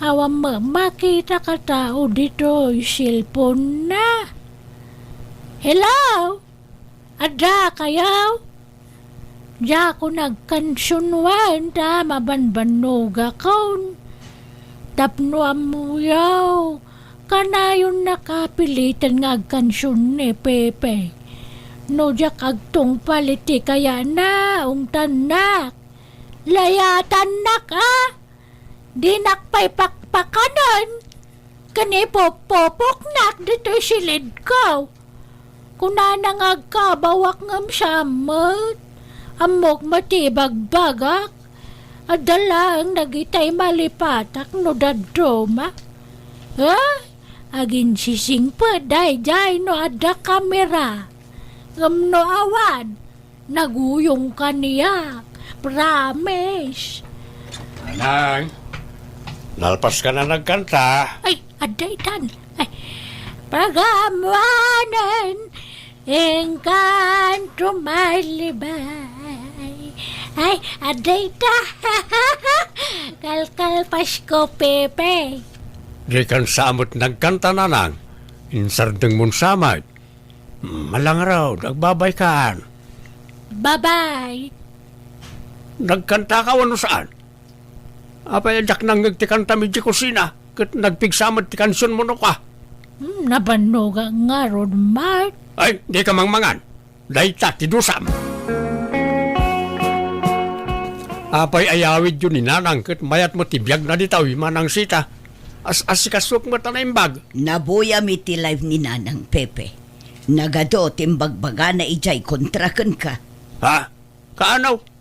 Awan met makita a tao ditoy cellphone-na. Hello? Adda kayo? Diakon agkansion wen ta mabanbannogakon. Tapno ammoyo, kanayonnaka piliten nga agkansion ni Pepe. No diak agtungpal iti kayana, ungtannak. Layatannak, a? Dinak pay pakpakanen ken ipupupoknak ditoy silidko. Kunana nga agkabawak ngem saan met. Ammok met ti ibagbagak. Adda laeng dagitay malipatak no dadduma. Ay, aginsisingpet daydiay no adda kamera. Ngem no awan, naguyong kaniak. Promise. Nanang, nalpas ka na nagkanta? Ay, adda itan. Ay, pagamuanen, engkanto malibay. Ay, adda ita. Kalkalpasko, Pepe. Di kan sa met nagkanta, Nanang. Insardeng mon sa met. Hmm, malangarod, agbabay kan. Babay. Nagkanta ka wenno saan? Apay a diak nangngeg ti kantam idiay kusina, ket nagpigsa met ti kansion mo no ka? Hmm, nabannoga ngarud, Mark. Ay, di ka mangmangan. Dayta ti dusam. Apay ayawidyo ni Nanang ket mayat met ti biagna ditoy, Manang Sita? As-asikasuek met a naimbag. Nabuyam iti live ni Nanang, Pepe. Nagadu ti imbagbagana idiay kontra kenka. Ha? Kaano?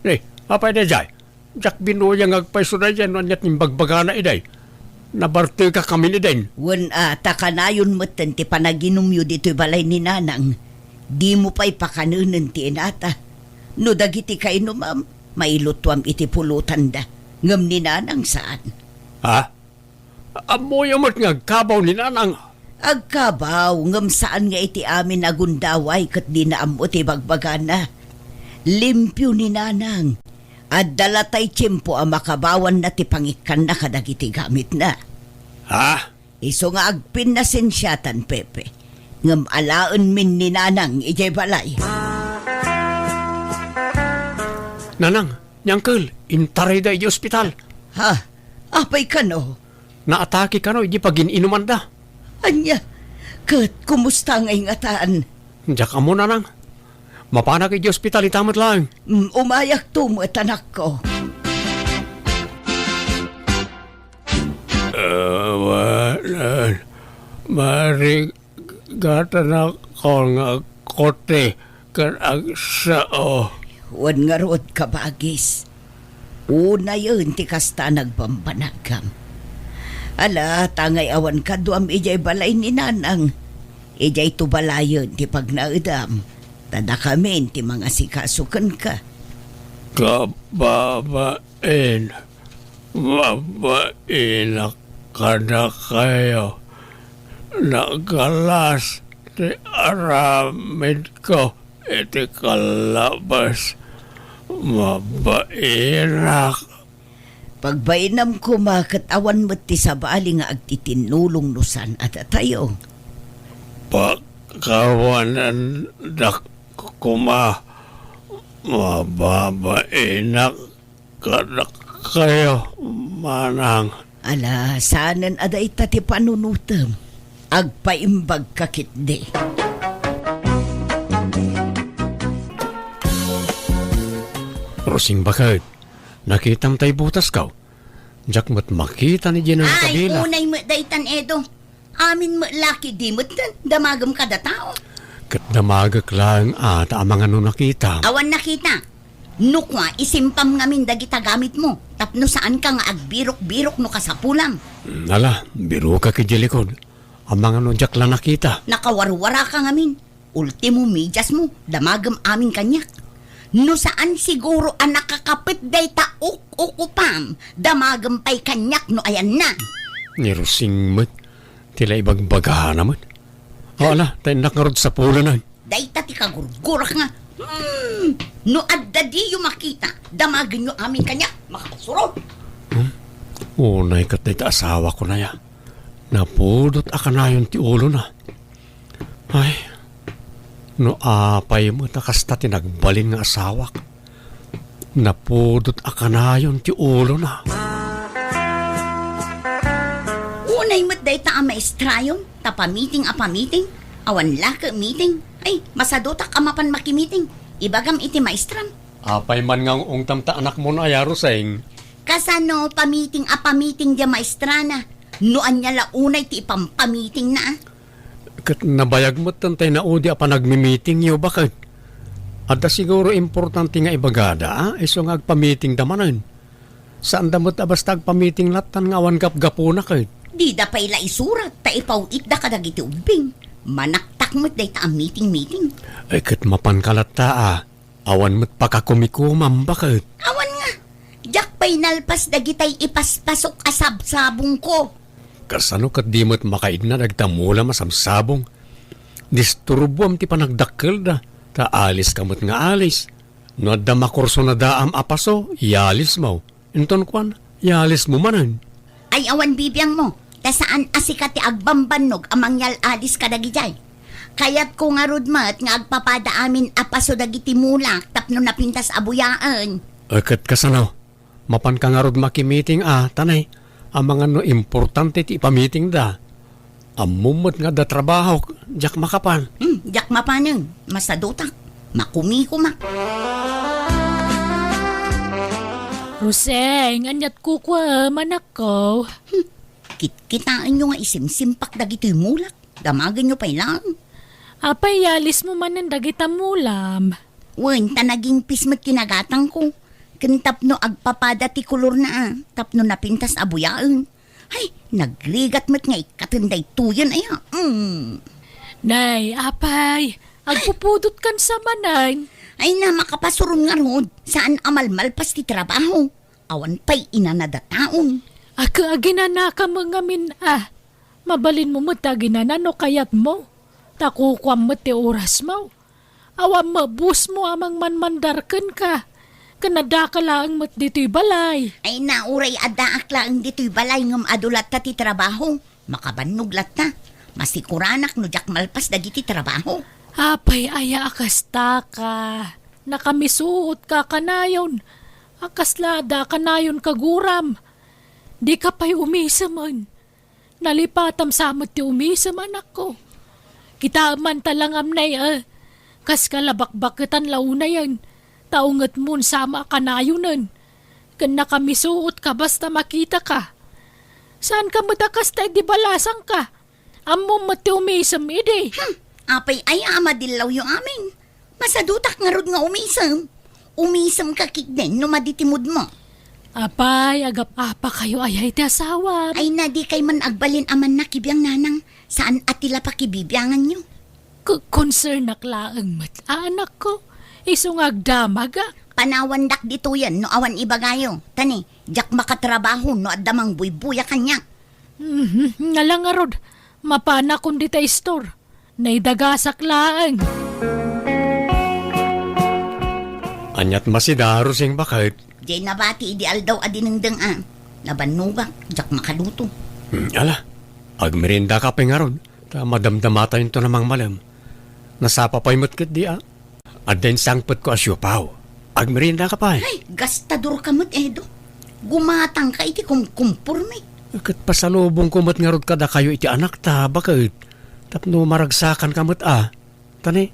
Ni, apay daydiay? Diak binuya nga agpayso daydiay no ania ti imbagbagana idi. Nabartekak amin idin. Wen a, ta kanayon metten ti panaginumyo ditoy balay ni Nanang. Dimo pay pakanenen ti inata. No dagiti kainumam, mailutuam iti pulotanda. Ngem ni Nanang saan. Ha? Ammoyo met nga agkabaw ni Nanang. Agkabaw, ngem saan nga iti amin a gundaway ket dina ammo ti bagbagana. Limpio ni Nanang. Adda latay tiempo a makabawanna ti pangikkanna kadagiti gamitna. Ha? Isu nga agpinnasensiatan, Pepe. Ngem alaenmin ni Nanang idiay balay. Nanang, ni Uncle, intarayda idiay ospital. Ha? Apay kano? Naatake kano idi pagin-inumanda. Ania? Ket kumusta ngay ngatan? Diak ammo, Nanang. Mapanak idiay ospital ita met laeng. Mm, umayakto met, anakko. Awanan, marigatanak nga kote ken agsao. Wen ngarud, kabagis. Unayen ti kasta nagbambanagam. Ala, tangay awan kaduam idiay balay ni Nanang. Idiay to balayen ti pagnaedam. Ta dakamin ti mangasikaso kenka. Kababain, mabainak kadakayo. Nagalas ti aramidko iti kallabas. Mabainak. Pagbainam koma ket awan met ti sabali nga agtitinnulong no saan a datayo. Pakawanandak koma, mababainak kadakayo, manang. Ala, saanen a dayta ti panunotem. Agpaimbagka ketdi. Rosing, baket, nakitam tay butasko? Diak met makita ni Gina nga Ay, kabila. Unay met daytan, Edo. Amin met laki di met damagen kada tao. Ket damagek laeng a ta amangan no nakita. Awan nakita. No kua, isimpam ngamin dagita gamitmo, tapno saanka nga agbirok-birok no kasapulam. Ala, biroka ket di likod. Amangan no diak la nakita. Nakawarwaraka ngamin. Ultimo, mediasmo, damagem amin kaniak. No saan siguro a nakakapet dayta uk-ukupam, damagem pay kaniak no ayanna. Ni Rosing met, ti la ibagbagana met. O, ala, ta innak ngarud sapulenen. Dayta ti kagurgurak nga, hmm, no adda diyo makita, damagenyo amin kaniak, makapasuro. Hmm? Unay ket dayta asawako aya. Napudot a kanayon ti ulona. Ay, no apay met a kasta ti nagbalin nga asawak. Napudot a kanayon ti ulona. Unay met dayta a maestrayon, ta pamiting a pamiting, awan la ket miting. Ay, masadutak a mapan makimiting. Ibagam iti maestram. Apay man nga ung-ungtam ta anakmo no aya, Rosing? Kasano pamiting a pamiting diay maestrana? No ania la unay ti ipampamitingna, a? Ket nabayag met tay naudi a panagmimitingyo, baket. Adda siguro importante nga ibagada, a? Isu nga agpamitingda manen. Saanda met a basta agpamiting lattan nga awan gapgapuna, ket. Dida pay la isurat ta ipaw-itda kadagiti ubbing. Manaktak met dayta a miting-miting. Ay, ket mapanka latta, a. Awan met pakakumikumam, baket. Awan nga. Diak pay nalpas dagitay ipaspasok a sabsabongko. Kasano ket di met makaidna dagita mulam a sabsabong? Disturbuam ti panagdakkelda, ta aliska met nga alis. No adda makursunadaam a paso, ialismo. Inton kuan, ialismo manen. Ay, awan bibiangmo, ta saan a sika ti agbambannog a mangyal-alis kadagidiay. Kayatko ngarud met nga agpapada amin a paso dagiti mulak tapno napintas a buyaen. E, ket kasano? Mapanka ngarud makimiting a, tanay, amangan no importante ti ipamitingda. Ammom met nga adda trabahok, diak makapan. Hmm, diak mapanen. Masadutak. Makumikumak. Rosing, aniat kukuam, anakko? Hmm, kitkitaenyo nga isimsimpak dagitoy mulak. Damagenyo pay laeng. Apay, ialismo manen dagita mulam? Wen, ta nagingpis met ti nagatangko. Ken tapno agpapada ti kolorna, a, tapno napintas a buyaen. Hay, nagrigat met nga ikkaten daytoyen aya. Mm. Nay, apay, agpupudotkan sa manen. Ay na, makapasuron ngarud, saan a malmalpas ti trabaho. Awan pay inanada taon. Ag-, aginanakam ngamin a. Mabalinmo met ti aginana no kayatmo. Ta kukuam met ti orasmo. Awan mabusmo a mangmanmandar kenka. Ken addaak laeng met ditoy balay. Ay na, uray addaak laeng ditoy balay ngem adu latta ti trabaho. Makabannog latta. Masikuranak no diak malpas dagiti trabaho. Apay aya a kastaka? Nakamisuotka kanayon. A kasla adda kanayon kaguram. Dika pay umisemen. Nalipatam sa met ti umisem, anakko. Kitaem man ta langam nay, a, kas kalabakbaketan la unayen, ta ungetmon sama a kanayonen. Ken nakamisuotka basta makitaka. Saanka met a kasta idi balasangka. Ammom met ti umisem idi. Hmm, apay aya a madillawyo amin? Masadutak ngarud nga umisem. Umisemka ketdin no madi ti moodmo. Apay, agap-apakayo aya iti asawam? Ay na, dikay man agbalin a mannakibiang, nanang. Saan a ti la pakibibianganyo. Ku-, concernak laeng met a anakko. Isu nga agdamagak. Panawandak ditoyen no awan ibagayo. Tani, diak makatrabaho no adda mangbuybuya kaniak. Mhm, nga la ngarud, mapanakon dita istor. Naidagasak laeng. Aniat masida, Rosing, baket? Diay nabati idi aldaw a dinengdeng a. Nabannogak, diak makaluto. Hmm, ala, agmeriendaka pay ngarud, ta madamdamatayonto a mangmalem. Nasapa pay met ketdi a. Adda insangpetko a siopaw. Agmeriendaka pay. Ay, gastadorka met, Edo. Gumatangka iti kumkumpormi. Ket pasalubongko met ngarud kadakayo iti anakta, baket. Tapno maragsakanka met a. Tani,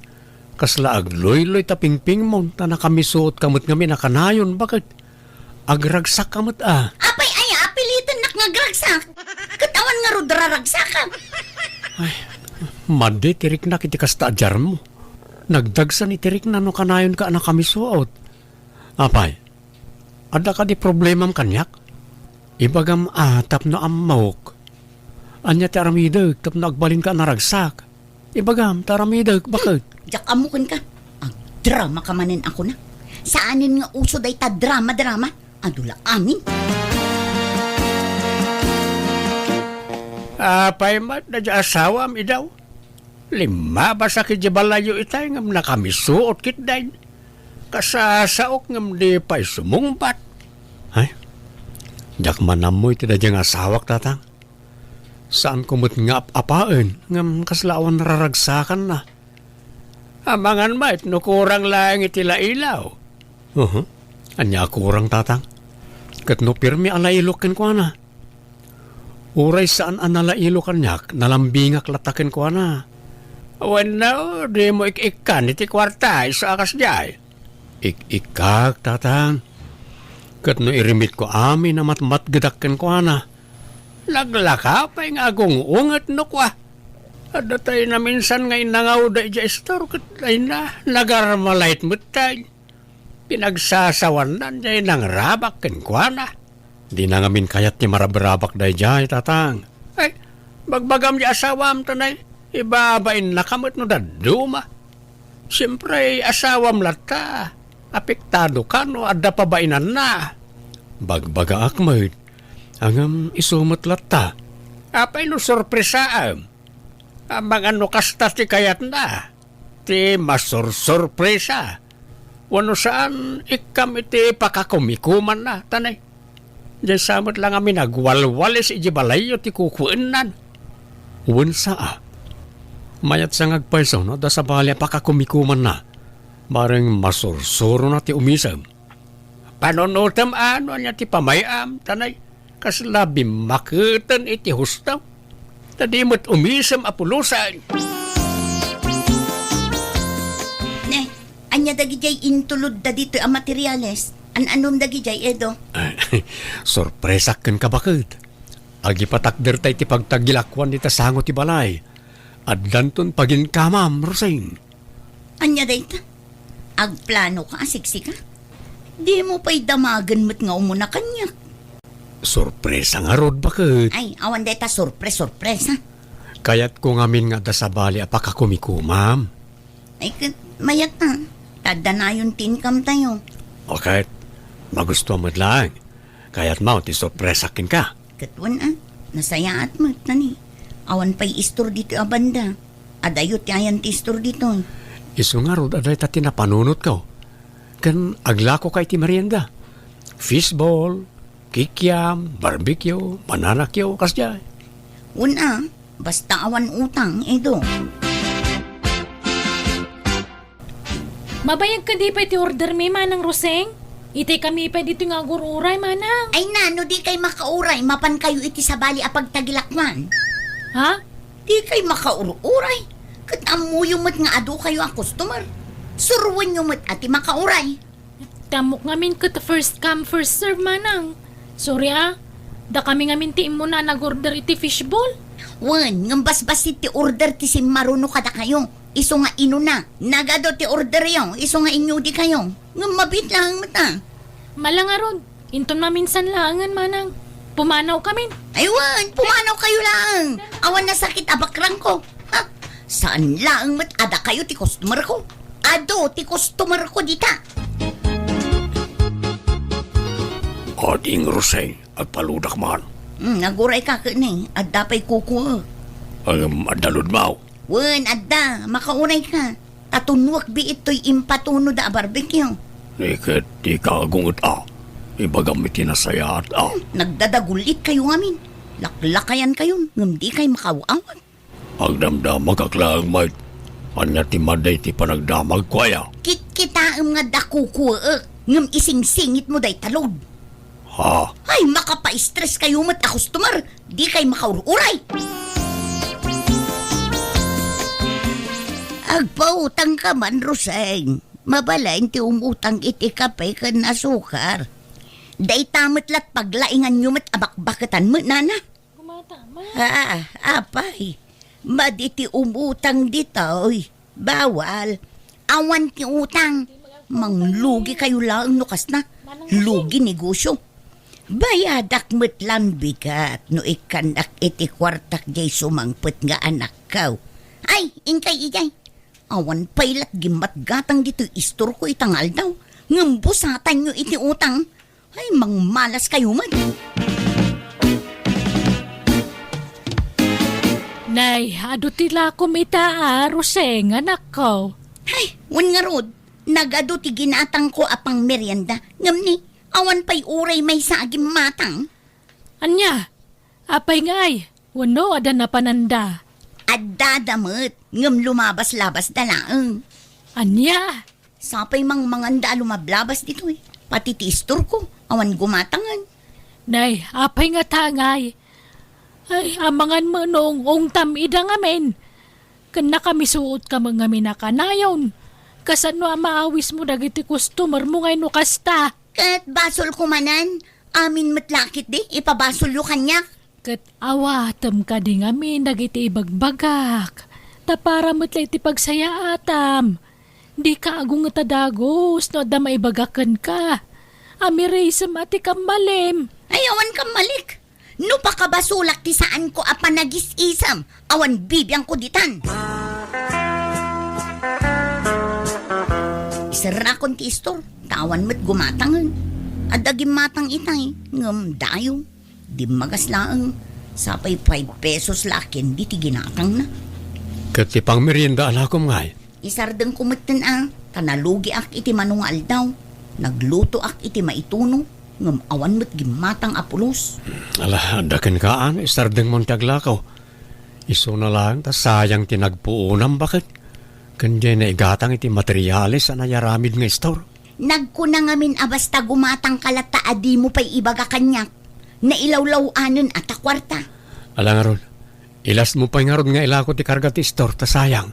kasla agluyloy ta pingpingmon, ta nakamisuotka met ngamin a kanayon, baket. Agragsakka met a. Apay aya a pilitennak nga agragsak? Ket awan ngarud raragsakak. Ay, madi ti riknak iti kasta a diarmo. Nagdagsan iti rikna no kanayonka a nakamisuot. Apay, adda kadi problemam kaniak? Ibagam a tapno ammok. Ania ti aramidek tapno agbalinka a naragsak? Ibagam ta aramidek, baket? Diak ammo kenka. Agdramaka manen a kuna. Saanen nga uso dayta drama-drama. Adu la amin. Apay met daydiay asawam, Edo? Limmabasak idiay balayyo itay ngem nakamisuot ketdin. Kasasaok ngem di pay sumungbat. Ay, diak man ammo iti daydiay nga asawak, tatang. Saanko met nga ap-apaen, ngem kasla awan raragsakanna. Amangan met no kurang laeng iti lailaw. Uhu. Ania a kurang, tatang? Ket no pirmi a lailok kenkuana? Uray saan a nalailo kaniak, nalambingak latta kenkuana. Wenno, dimo ik-ikkan iti kuarta, isu a kasdiay. Ik-ikkak, tatang. Ket no irimitko amin a matmatgedak kenkuana, naglaka pay nga agung-unget no kua. Adda tay naminsan nga innangawda idiay istor ket dayna, nagarmalait metten. Pinagsasawannan jay nangrabak kenkuana. Dina ngamin kayat ti marabrabak dayjay, tatang. Ay, bagbagam jay asawam, tanay, ibabainna ka met no dadduma. Siempre, asawam latta. Apektado ka no adda pabainanna. Bagbagaak met, ngem isu met latta. Apay no sorpresaam? Amangan no kasta ti kayatna, ti masursurpresa. Wenno saan, ikkam iti pakakumikumanna, tanay. Diay sa met la ngamin agwalwalis idiay balayyo ti kukuennan. Wen sa a. Mayat sa nga agpayso no adda sabali a pakakumikumanna. Bareng masursurona ti umisem. Panunotem a no ania ti pamay-am, tanay. Kasla bimmaketen iti husto. Ta di met umisem a pulosan. Ne, ania dagidiay intulodda ditoy a materiales? An-anom dagidiay, Edo? Sorpresak kenka, baket. Agipatakderta iti pagtagilakuan dita sango ti balay. Addanton paginkamam, Rosing. Ania dayta? Agplanoka a siksika? Dimo pay damagen met nga umuna kaniak. Sorpresa ngarud, baket. Ay, awan dayta sorpres-sorpresa. Kayatko ngamin nga adda sabali a pakakumikumam. Ay, ket mayat a. Ta adda nayon ti income tayo. O ket, magustuam met laeng. Kayatmo ti sorpresak kenka? Ket wen a, nasayaat met, tani. Awan pay istor ditoy a banda. Adayo ti ayan ti istor ditoy. Isu ngarud a dayta ti napanunotko. Ken aglakoka iti merienda. Fishball, kikiam, barbecue, banana cue, kasdiay. Wen a, basta awan utang, Edo. Mabayag kadi pay ti order mi, Manang Roseng? Itay kami pay ditoy nga agur-uray, Manang. Ay na, no dikay makauray, mapankayo iti sabali a pagtagilakuan. Ha? Dikay makaururay. Ket ammoyo met nga adukayo a customer. Suroenyo met a ti makauray. Ti ammok ngamin ket first come, first serve, Manang. Sorry, a. Dakami ngamin ti immuna a nag-order iti fishball. Wen, ngem basbassit ti order ti simmaruno kadakayo. Isu nga inuna. Nagadu ti orderyo, isu nga inyudikayo. Ngem mabiit laeng met a. Mala ngarud, Inton maminsan laengen, manang. Pumanawkamin. Ay wen, pumanawkayo laeng. Awan nasakit a bakrangko. Ha? Saan laeng met a dakayo ti customerko. Adu ti customerko dita. Ading Roseng, agpaludak man. Hmm, nagurayka ket ni, adda pay kukuek. Ngem adda ludmaw? Wen, adda. Makaurayka. Ta tunnuek biit toy impatunoda a barbecue. Ni ket dika agunget a. Ibagam iti nasayaat a. Hmm, nagdadagulit kayo ngamin. Laklakayan kayon, ngem di kay makaw-awat. Agdamdamagak laeng met. Ania ti madi ti panagdamagko aya? Kitkitaem nga adda kukuek, ngem isingsingitmo dayta load. Ha? Ay, makapaistres kayo met a customer. Di kay makaur-uray. Agpautangka man, Roseng. Mabalin ti umutang iti kape ken asukar. Dayta met lat paglainganyo met a bakbaketan met, nana. Gumata, ma. Ah, apay. Madi ti umutang ditoy. Bawal. Awan ti utang. Manglugi kayo laeng no kasna. Lugi negosyo. Bayadak met lan bigat no ikkannak iti kuartak diay sumangpet nga anakko. Ay, inkay idiay. Awan pay lat gimmatgatang ditoy istorko ita nga aldaw. Ngem busatanyo iti utang. Ay, mangmalas kayo met. Nay, adu ti lakom ita a, Roseng, anakko. Ay, wen ngarud, nagadu ti ginatangko a pangmerienda. Ngem ni, awan pay uray maysa a gimmatang. Ania? Apay ngay? Wenno adda napananda? Addada met, ngem lumabas-labasda laeng. Ania? Sapay mangmanganda a lumablabas ditoy. Pati ti istorko, awan gumatangen. Nay, apay ngata ngay? Ay, amangan met no ung-ungtam ida ngamin. Ken nakamisuot ka met ngamin a kanayon. Kasano a maawismo dagiti customer mo ngay no kasta? Ket basolko manen, amin met la ketdi, ipabasolyo kaniak. Ket awatem kadi ngamin dagiti ibagbagak, ta para met la iti pagsayaatam. Dika agunget a dagus no adda maibaga kenka. Amirisem a ti kammalim. Ay, awan kammalik. No pakabasolak ti saanko a panagis-isem, awan bibiangko ditan. Iserrakon ti istor, ta awan met gumatangen. Adda gimmatang itay, ngem dayo. Dimmagas laeng, sapay five pesos la ken diti ginatangna. Ket ti pangmerienda a lakom ngay? Isardengko metten a, ta nalugiak iti mano nga aldaw. Naglutoak iti maituno, ngem awan met gimmatang a pulos. Ala, adda kenka, isardengmon ti aglakaw. Isuna laeng ta sayang ti nagpuonam baket. Ken diay naigatang iti materiales a nayaramid nga istor. Nagkuna ngamin a basta gumatangka latta a dimo pay ibaga kaniak, nailawlaw-anen a ta kuarta. Ala ngarud, ilasmo pay ngarud nga ilako ti karga ti istor ta sayang.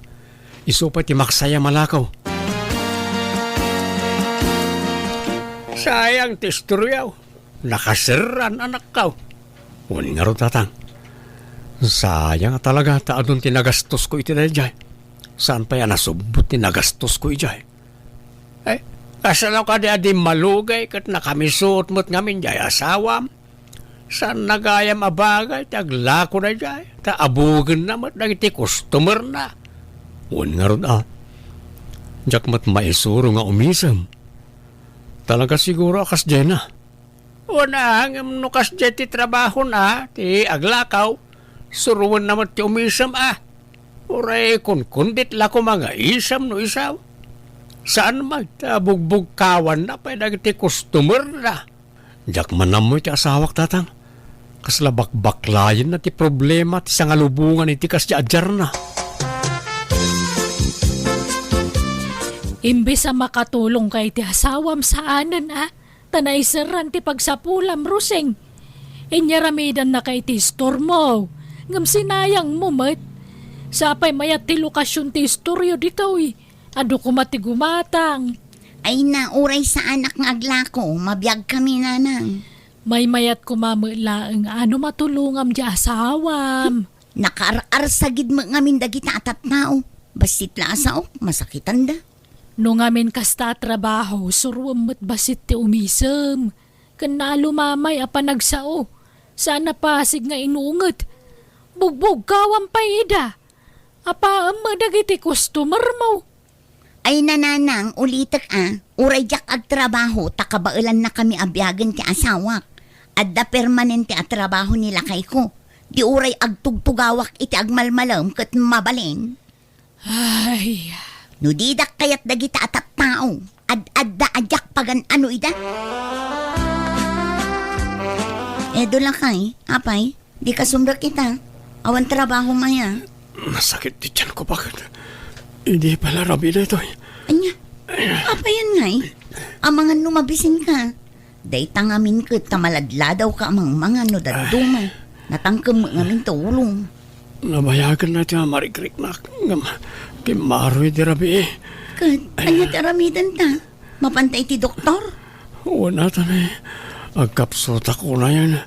Isu pay ti maksayam a lakaw. Sayang ti istoryaw. Nakaserran, anakkaw. Wen ngarud, tatang. Sayang a talaga ta adun ti nagastosko iti daydiay. Saan pay a nasubbot ti nagastosko idiay. Ay, kasano kadi a di malugay ket nakamisuot met ngamin diay asawam? Saan nagayam a bagay ti aglako daydiay, ta abugenna met dagiti customerna. Wen ngarud a, diak met maisuro nga umisem. Talaga siguro a kasdiayna. Wen a, ngem no kasdiay ti trabahona, ti aglakaw, suroenna met ti umisem a. Uray kunkundit la koma nga isem no isaw. Saan met ta bugbugkawanna pay dagiti customerna. Diak man ammo iti asawak, tatang. Kasla bakbaklayenna ti problema ti sangalubongan iti kasdiay a diarna. Imbes a makatulongka iti asawam, saanen a. Ta naiserran ti pagsapulam, Roseng. Inyaramidannaka iti istormo, ngem sinayangmo met. Sapay mayat ti lokasion ti istoryo ditoy. Adu koma ti gumatang. Ay na, uray saanak nga aglako, mabiagkami, nanang. Maymayat koma met laeng a no matulongam diay asawam. Nakaar-arsagid met ngamin dagita a tattao. Bassit la a saok, masakitanda. No ngamin kasta a trabaho, suroem met bassit ti umisem. ken naalumamay a panagsao. Saan a pasig nga inunget. Bugbugkawam pay ida. Apaem met dagiti customer mo. Ay, nanang, ulitek a, uray diak agtrabaho ta kabaelannakami a biagen ti asawak. Adda permanente a trabaho ni lakayko. Di uray agtugtugawak iti agmalmalem ket mabalin. Ay. No didak kayat dagita a tattao, ad-adda a diak pagan-ano ida. Edo lakay, apay, di ka sumrek ita. Awan trabaho maya. Masakit ti tiyan ko, bakit? Idi pala rabii daytoy. Anya? Apayan ngay? Amangan no mabisin ka. Dayta ngamin ket ta maladladaw ka a mangmangan no dadduma. Natangkem met ngamin ta ulong. Nabayagen na ti marikriknak. Ngem, kimmaro idi rabii. Ket, ania ti aramiden ta? Mapanta iti doktor? Wen ata ni, agkapsutak unayen.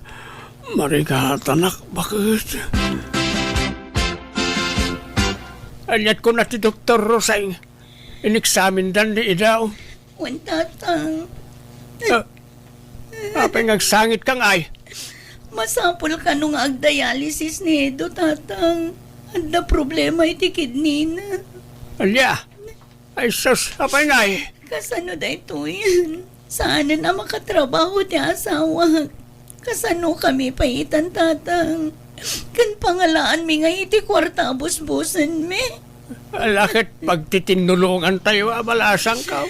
Marigatanak, bakit? Aniat kuna ti doktor, Roseng? Ineksamindan ni Idaw. Wen, Tatang. Ah, apay nga agsangit ka ngay? Masapul kano nga agdialysis ni Edo, Tatang. Adda problema iti kidney na. Ania? Ay sus, apay ngay? Kasano daytoy? Saanen a makatrabaho ti asawak. Kasano kami pay itan, Tatang? Ken pangalaanmi nga iti kuarta a busbusenmi. Ala ket pagtitinulongantayo a balasangko.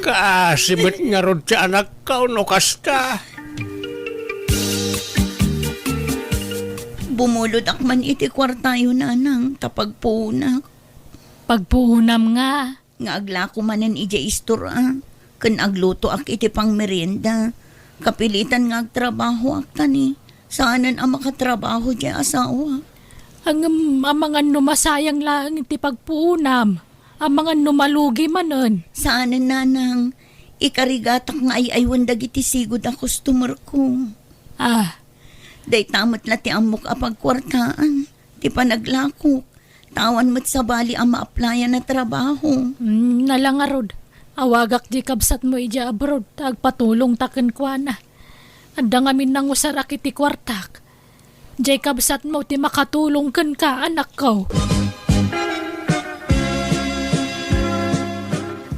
Kaasi met ngarud ti anakko no kasta. Bumulod ak man iti kuartayo, Nanang, ta pagpuonak. Pagpuonam nga? Nga aglako manen idiay istor a, ken aglutoak iti pangmerienda. Kapilitan nga agtrabahoak ta ni, saanen a makatrabaho diay asawa. Ngem amangan no masayang laeng ti pagpuonam, amangan no malugi manen. Saanen, Nanang, ikarigatak nga ay-aywen dagiti sigud a customer ko. Ah. Dayta met la ti ammok a pagkuartaan, ti panaglakok. Ta awan met sabali a ma-applyan a trabaho. Mm, nala ngarud, awagak diay kabsatmo idiay abroad, ta agpatulongta kenkuana. Adda ngamin nangusarak iti kuartak. Diay kabsatmo ti makatulong kenka, anakko.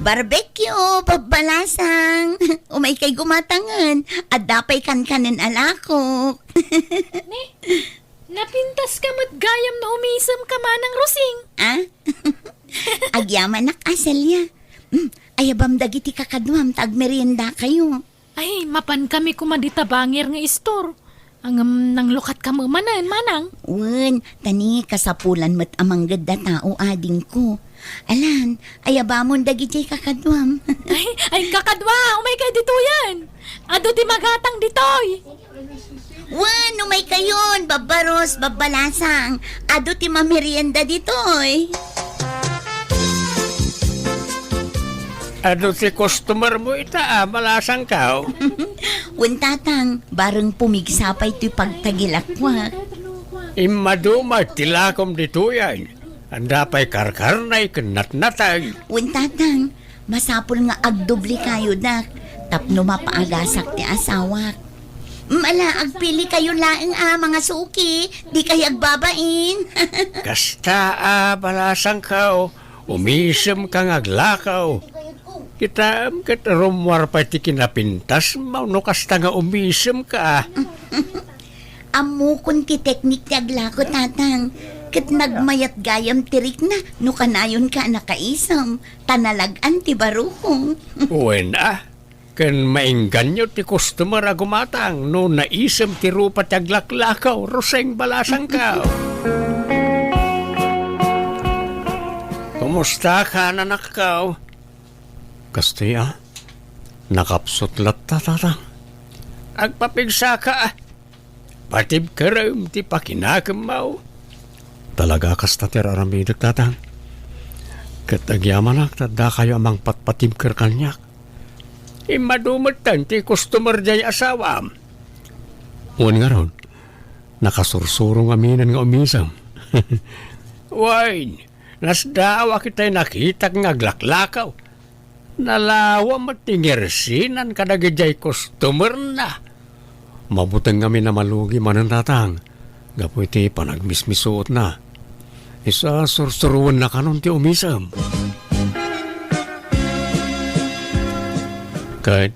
Barbecue, babbalasang. Umaykay gumatangen. Adda pay kankanen a lakok. Ni? Napintas ka met gayam no umisem ka, Manang Rosing. Ah? Agyamanak a, Celia. Mm, ayabam dagiti kakaduam ta agmeriendakayo. Ay, mapan kami koma dita bangir nga istor. Ngem nanglukat ka met manen, Manang. Wen, ta ni kasapulan met a manggedda tao, adingko. Alan, ayabamon dagiti kakaduam. Ay, ay, kakadua, umaykay ditoyen. Adu ti magatang ditoy. Wen, umaykayon, babbaros, babbalasang. Adu ti mamerienda ditoy. Adu ti customer mo ita, a, balasangko. Wen, Tatang, bareng pumigsa pay toy pagtagilakwak. Immaduma ti lakom ditoyen. Adda pay karkarnay ken natnatay. Wen, Tatang, masapul nga agdoblekayo, dak, tapno mapaagasak ti asawak. Mm, ala, agpilikayo laeng a mangasuki, dikay agbabain. Kasta a, balasangko, umisemka nga aglakaw. Kitaem ket rummuar pay ti kinapintasmo no kasta nga umisemka. Ammokon ti teknik ti aglako, Tatang, ket nagmayat gayam ti rikna no kanayonka a nakaisem, ta nalag-an ti barukong. Wen a, ken maingganyo ti customer a gumatang no naisem ti rupa ti aglaklakaw, Roseng, balasangko. Kumusta ka, nanakko? Kastoy a, nakapsut latta, Tatang. Agpapigsaka a. Patibkerem ti pakinakemmo. Talaga kasta ti ar-aramidek, Tatang. Ket agyamanak ta addakayo a mangpatpatibker kaniak. Immadu metten ti customer diay asawam. Wen ngarud, nakasursuro ngaminen nga umisem. Wen, nasdaawak itay nakitak nga aglaklakaw. Nalawa met ti ngersinan kadagidiay customer-na. Mabuteng ngamin a malugi manen, Tatang, gapu iti panagmismisuotna. Isu a sursuroenna kanon ti umisem. Ket,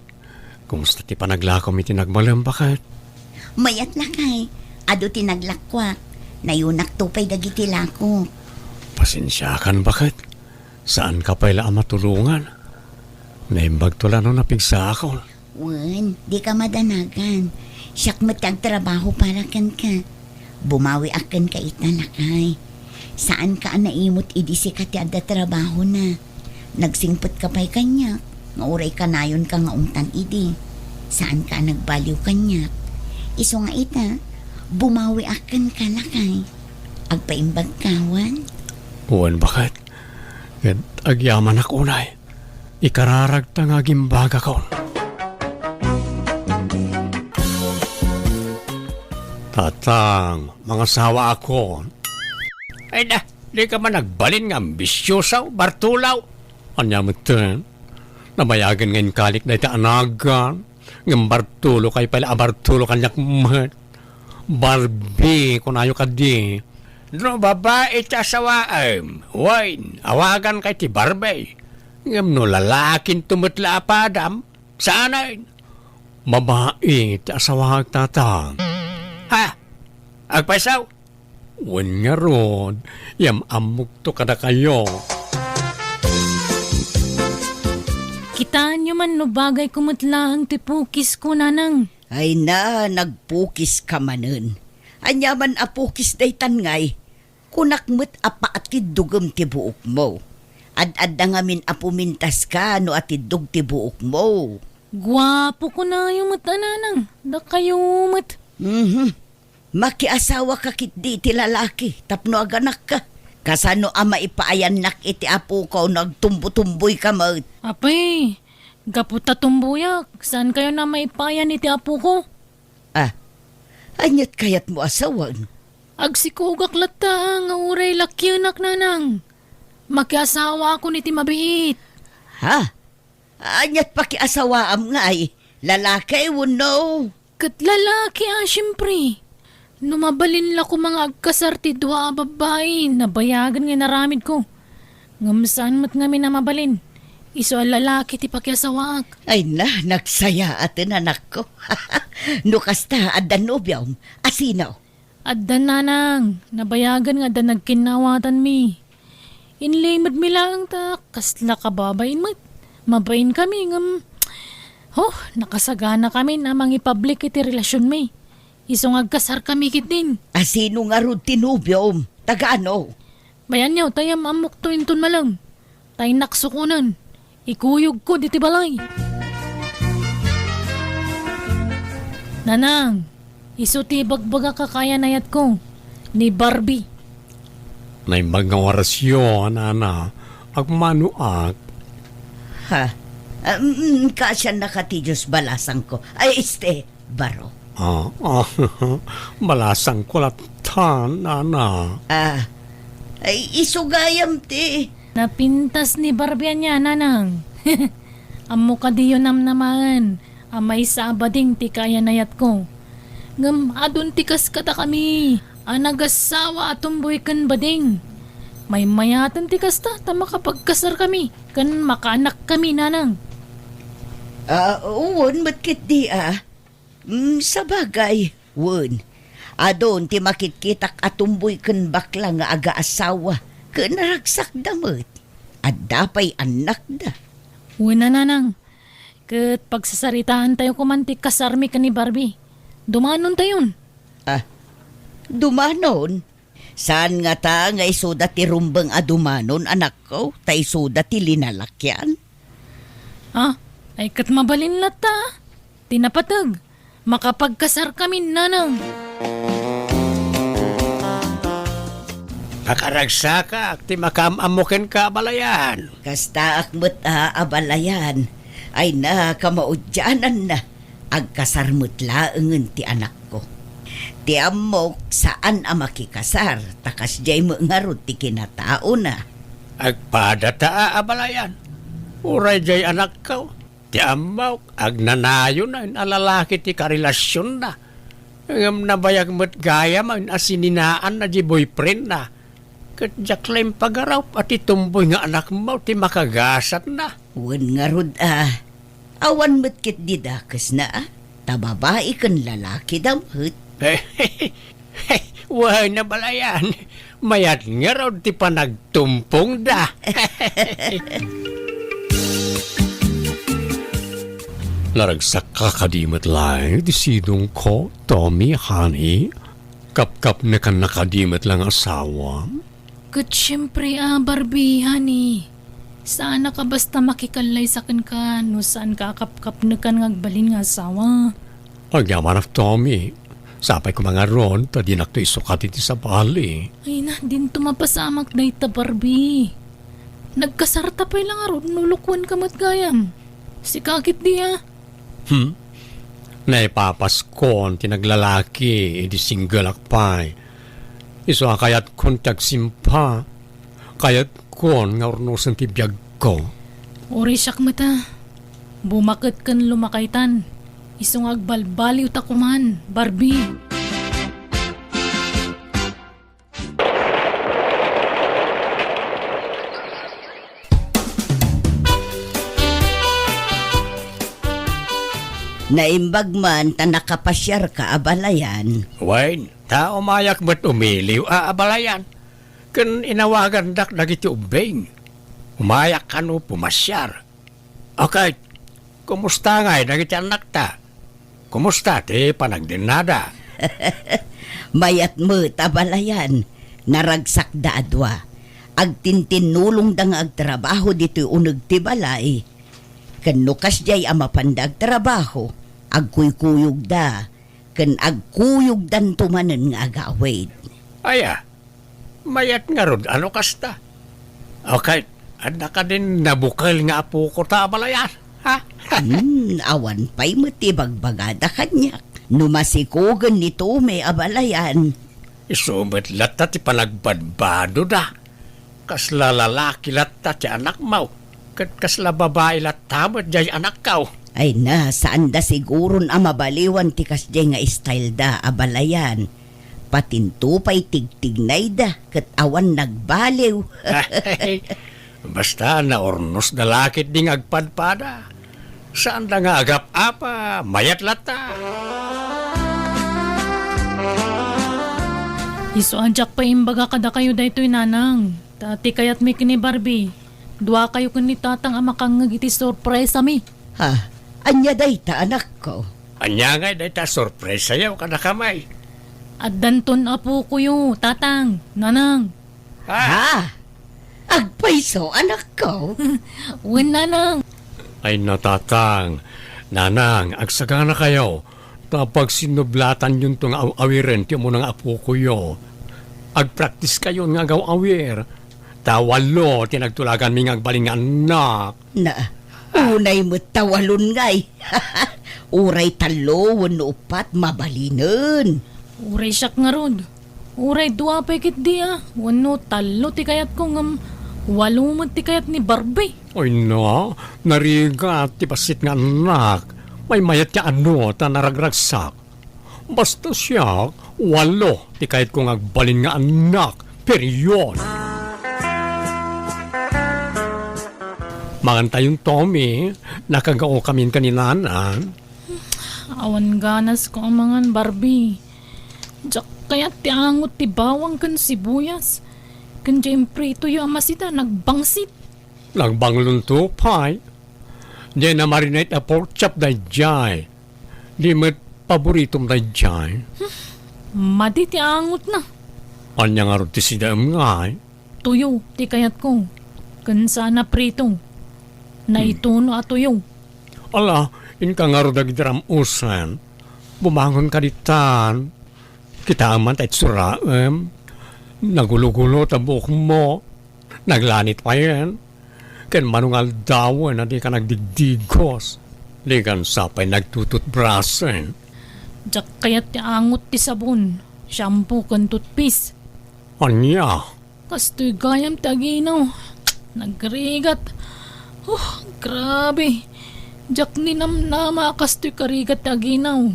kumusta ti panaglakom iti nagbalem, baket? Mayat, lakay. Adu ti naglakoak. Nayunakto pay dagiti lakok. Pasensiakan, baket. Saanka pay la a matulongan. Naimbagto la no napigsaakon. Wen, dika madanagan. Siak met ti agtrabaho para kenka. Bumawiak kenka ita, lakay. Saanka a naimut idi sika ti adda trabahona. Nagsingpetka pay kaniak, nga uray kanayonka nga umtan idi. Saanka a nagbaliw kaniak. Isu nga ita, bumawiak kenka, lakay. Agpaimbagka, wen? Wen, baket. Ket agyamanak unay. Ikararagta nga agimbagakon. Tatang, mangasawaakon. Ay da, dika man nagbalin nga ambisiosa, Bartulaw. Ania metten? Nabayagen nga inkalik dayta a nagan. Ngem Bartulo, kay pala a Bartulo kaniak met. Barbie, kunayo kadi. No babai ti asawaem, wen, awaganka iti Barbie. Ngem no lalakinto met la a padam, saanen. Babai ti asawaek, Tatang. Ha? Agpayso? Wen ngarud, yam-ammokto kadakayo. Kitaenyo man no bagayko met laeng ti pukisko, Nanang. Ay na, nagpukiska manen. Ania man a pukis daytan ngay? Kunak met a paatiddogem ti buokmo. Ad-adda ngamin a pumintaska no atiddog ti buokmo. Guapo kunayo met a, Nanang, dakayo met. Mhm. Makiasawaka ketdi iti lalaki tapno aganakka. Kasano a maipaayannak iti apoko no agtumbotumboyka met? Apay, gapu ta tumboyak, saankayon a maipaayan iti apoko? Ah, aniat kayatmo a sawen? Agsikogak latta nga uray lakienak, Nanang. Makiasawaakon iti mabiit. Ha? Aniat pakiasawaam ngay? Lalaki wenno? Ket lalaki a, siempre. No mabalin la koma nga agkasar ti dua a babbai, nabayagen nga inaramidko. Ngem saan met ngamin a mabalin. Isu a lalaki ti pakiasawaak. Ay na, nagsayaaten, anakko. No kasta, adda nobiom. A sino? Adda, Nanang, nabayagen nga adda nagkinnawatanmi. Inlimedmi laeng ta kasla kababain met. Mabainkami ngem, oh, nakasaganakamin a mangipablik iti relasionmi. Isu nga agkasarkami ketdin. A sino ngarud ti nobiom? Taga ano? Bayanyo, ta yam-ammokto inton malem. Ta innak sukonen. Ikuyogko diti balay. Nanang, isu ti ibagbagak a kayanayatko, ni Barbie. Naimbag nga orasyo, nana. Agmanoak. Ha? Ah, mm, kaasiannaka ti Dios balasangko. Ay, este, baro. Ah, ah, balasangko latta, nana. Ah, ay, isu gayam ti. Napintas ni Barbie ania, nanang. Ammo kadiyo namnamaen a maysa a bading ti kaayanayatko. Ngem adun ti kas kadakami a nagassawa a tumboy ken bading. Maymayaten ti kasta ta makapagkasarkami ken makaanakkami, nanang. Ah, wen met ketdi a. Mm, sabagay, wen. Adun ti makitkitak a tumboy ken bakla nga agaasawa ken ragsakda met. Adda pay annakda. Wen a, nanang. Ket pagsasaritaentayo koman ti kasarmi ken ni Barbie. Dumanontayon. Ah, dumanon? Saan ngata nga isuda ti rumbeng a dumanon, anakko, ta isuda ti linalakian? Ah, ay ket mabalin latta. Ti napateg, makapagkasarkami, nanang. Nakaragsakak ti makaam-ammo kenka, abalayan. Kastaak met a, abalayan. Ay na, kamaudiananna. Agkasar met laengen ti anakko. Ti ammok, saan a makikasar, ta kasdiay met ngarud ti kinataona. Agpadata a, abalayan. Uray jay anakko, ti ammok, agnanayon a lalaki ti karelasionna. Ngem nabayag met gayam a sininaanna jay boyfriendna. Ket diak la impagarup a ti tumboy nga anakmo ti makagasatna. Wen ngarud a, awan met ketdi dakesna a, ta babai ken lalakida met. Wen a, Balayan, mayat ngarud ti panagtumpongda. Naragsakka kadi met laeng ti sidongko, Tommy, honey? Kapkapnekanna kadi met la nga asawa? Ket siempre a, Barbie, honey. Saanak a basta makikallaysa kenka no saanka a kapkapnekan nga agbalin nga asawa. Agyamanak, Tommy. Sapay koma ngarud ta dinakto isukat iti sabali. Ay na, dinto mapasamak dayta, Barbie. Nagkasarta pay la ngarud no lukuenka met gayam. Sika ketdi a. Hmm? Naipapaskon ti naglalaki idi singleak pay. Isu a kayatkon ti agsimpa. Kayatkon nga urnosen ti biagko. Uray siak met a. Bumaket ken lumakaytan. Isu nga agbalbaliwta koman, Barbie. Naimbag man ta nakapasiarka, Abalayan. Wen, ta umayak met umiliw a, Abalayan. Ken inawagandak dagiti ubbing. Umayak kano pumasiar. Okay, kumusta ngay dagiti annakta? Kumusta ti panagdennada? Mayat met, Abalayan. Naragsakda a dua. Agtintinnulongda nga agtrabaho ditoy uneg ti balay. Ken no kasdiay a mapanda agtrabaho, agkuykuyogda, ken agkuyogdanto manen nga agawid. Aya, mayat ngarud a no kasta. Okay, adda kadin nabukel nga apokota, Abalayan, ha? Hmm, awan pay met ti ibagbagada kaniak. No masikogen ni Tommy, Abalayan. Isu met latta ti panagbadbadoda. Kasla lalaki latta ti anakmo, ket kasla babai latta met jay anakko. Ay na, saanda siguron a mabaliwan ti kasdiay nga styleda, Abalayan. Patinto pay tigtignayda ket awan nagbaliw. Basta naurnosda la ketdi nga agpadpada. Saanda nga agap-apa, mayat latta. Isu a diak pay imbaga kadakayo daytoy, Nanang. Ta ti kayatmi ken ni Barbie, duakayo ken ni Tatang a makangngeg iti sorpresami. Ha? Ania dayta, anakko? Ania ngay dayta a sorpresayo kadakami? Addanton apokoyo, Tatang, Nanang. Ha? Ha? Agpayso, anakko? Wen, Nanang. Ay na, Tatang, Nanang, agsaganakayo. Ta pagsinnublatanyonto nga aw-awiren ti umuna nga apokoyo. Agpraktiskayon nga agaw-awir. Ta walo ti nagtulaganmi nga agbalin nga annak. Na, unay met ta walon ngay. Uray tallo wenno uppat, mabalinen. Uray siak ngarud. Uray dua pay ketdi a, wenno tallo ti kayatko ngem walo met ti kayat ni Barbie. Ay na, narigat ti bassit nga annak. Maymayat ti anu ta naragragsak. Basta siak, walo ti kayatko nga agbalin nga annak. Period. Mangantayon, Tommy, nakagaokamin ka ni Nana. Awan ganasko a mangan, Barbie. Diak kayat ti angot ti bawang ken sibuyas. Ken diay impritoyo a masida, nagbangsit. Nagbanglonto pay. Diay na-marinate a pork chop daydiay. Di met paboritom daydiay. Madi ti angotna. Ania ngarud ti sidaem ngay? Tuyo ti kayatko. Ken saan a prito. Naituno a tuyo. Ala, inka ngarud dagiti ram-usen. Bumangonka ditan. Kitaem man ta itsuraem. Nagulogulo ta buokmo. Naglanit payen. Ken manungaldawen a dika nagdigdigos. Dikan sa pay nagtututbrasen. Diak kayat ti angot ti sabon, shampoo ken toothpaste. Ania? Kastoy gayam ti aginaw. Nagrigat. Oh, grabe. Diak ninamnama a kastoy karigat ti aginaw.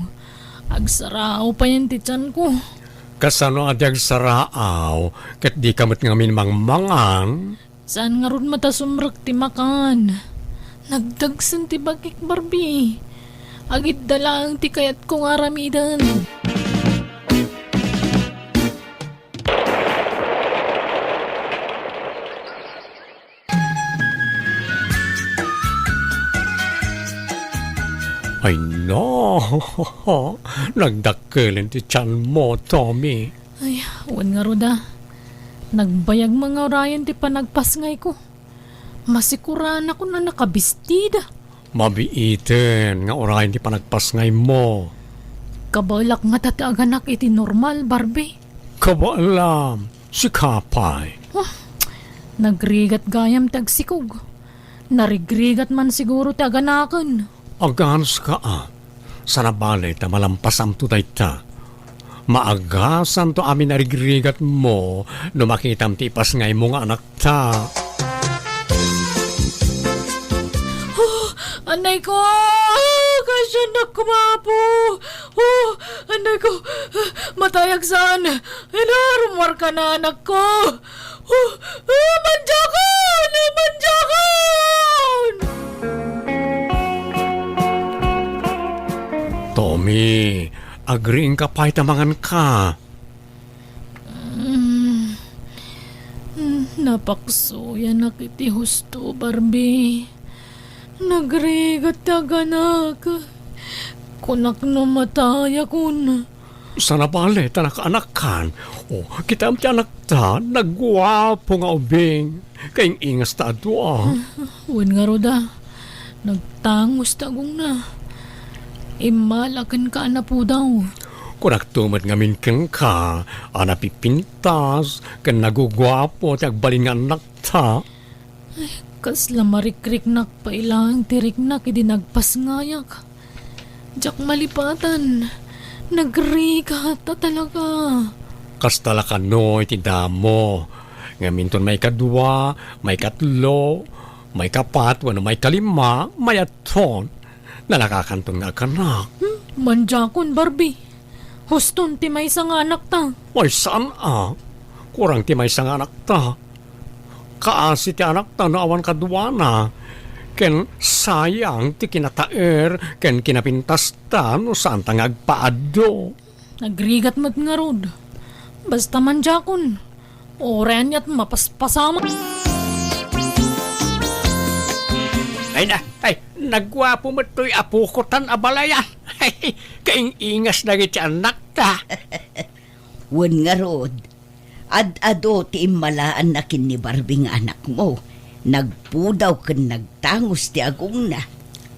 Agsaraaw payen ti tianko. Kasano a di agsaraaw, ket dika met ngamin mangmangan? Saan ngarud met a sumrek ti makan. Nagdagsen ti bagik, Barbie. Agidda laeng ti kayatko nga aramiden. Ay, no. Nagdakkelen ti tianmo, Tommy. Ay, wen ngarud a. Nagbayag met nga urayen ti panagpasngayko. Masikuranakon a nakabistida. Mabiiten nga urayen ti panagpasngaymo. Kabaelak ngata ti aganak iti normal, Barbie. Kabaelam, sika pay. Ah, nagrigat gayam ti agsikog. Narigrigat man siguro ti aganaken. Aganska a. Saan a bale ta malampasamto dayta. Maagasanto amin a rigrigatmo no makitam ti ipasngaymo nga anakta. Oh, anay ko! Kasianak ko, Apo! Oh, anay ko! Matayak saan? Inarumar ka na, anak ko! Oh, oh, manjakon! Manjakon! Tommy, agriingka pay ta manganka. Mm. Mm, napaksuyanak iti husto, Barbie. Nagrigat ti aganak. Kunak no matayakon. Saan a bale ta nakaanakkan. O, kitam ti anakta, nagguapo nga ubing. Kaing-ingasta a dua. Wen ngarud a, nagtangos ti agongna. Immala kenka a napudaw. Kunakto met ngamin kenka a napipintas ken naguguapo ti agbalin nga annakta. Ay, kasla marikriknak pay laeng ti riknak idi nagpasngayak. Diak malipatan. Nagrigat a talaga. Kasta la kano iti damo. Ngem inton maikadua, maikatlo, maikapat, wenno maikalima, mayatton. Nalakakanton nga agkanak. Hmm, manjakon, Barbie. Huston ti maysa nga anakta. Ay, saan a? Kurang ti maysa nga anakta. Kaasi ti anakta no awan kaduana. Ken sayang ti kinataer ken kinapintasta no saanta nga agpaaddo. Nagrigat met ngarud. Basta manjakon. Uray aniat mapaspasamak. Ay na, ay, nagguapo met toy apokotan a balayan. Ay, kaing-ingas dagiti annakta. Wen ngarud, ad-adu ti immalaanna ken ni Barbie nga anakmo. Nagpudaw ken nagtangos ti agongna.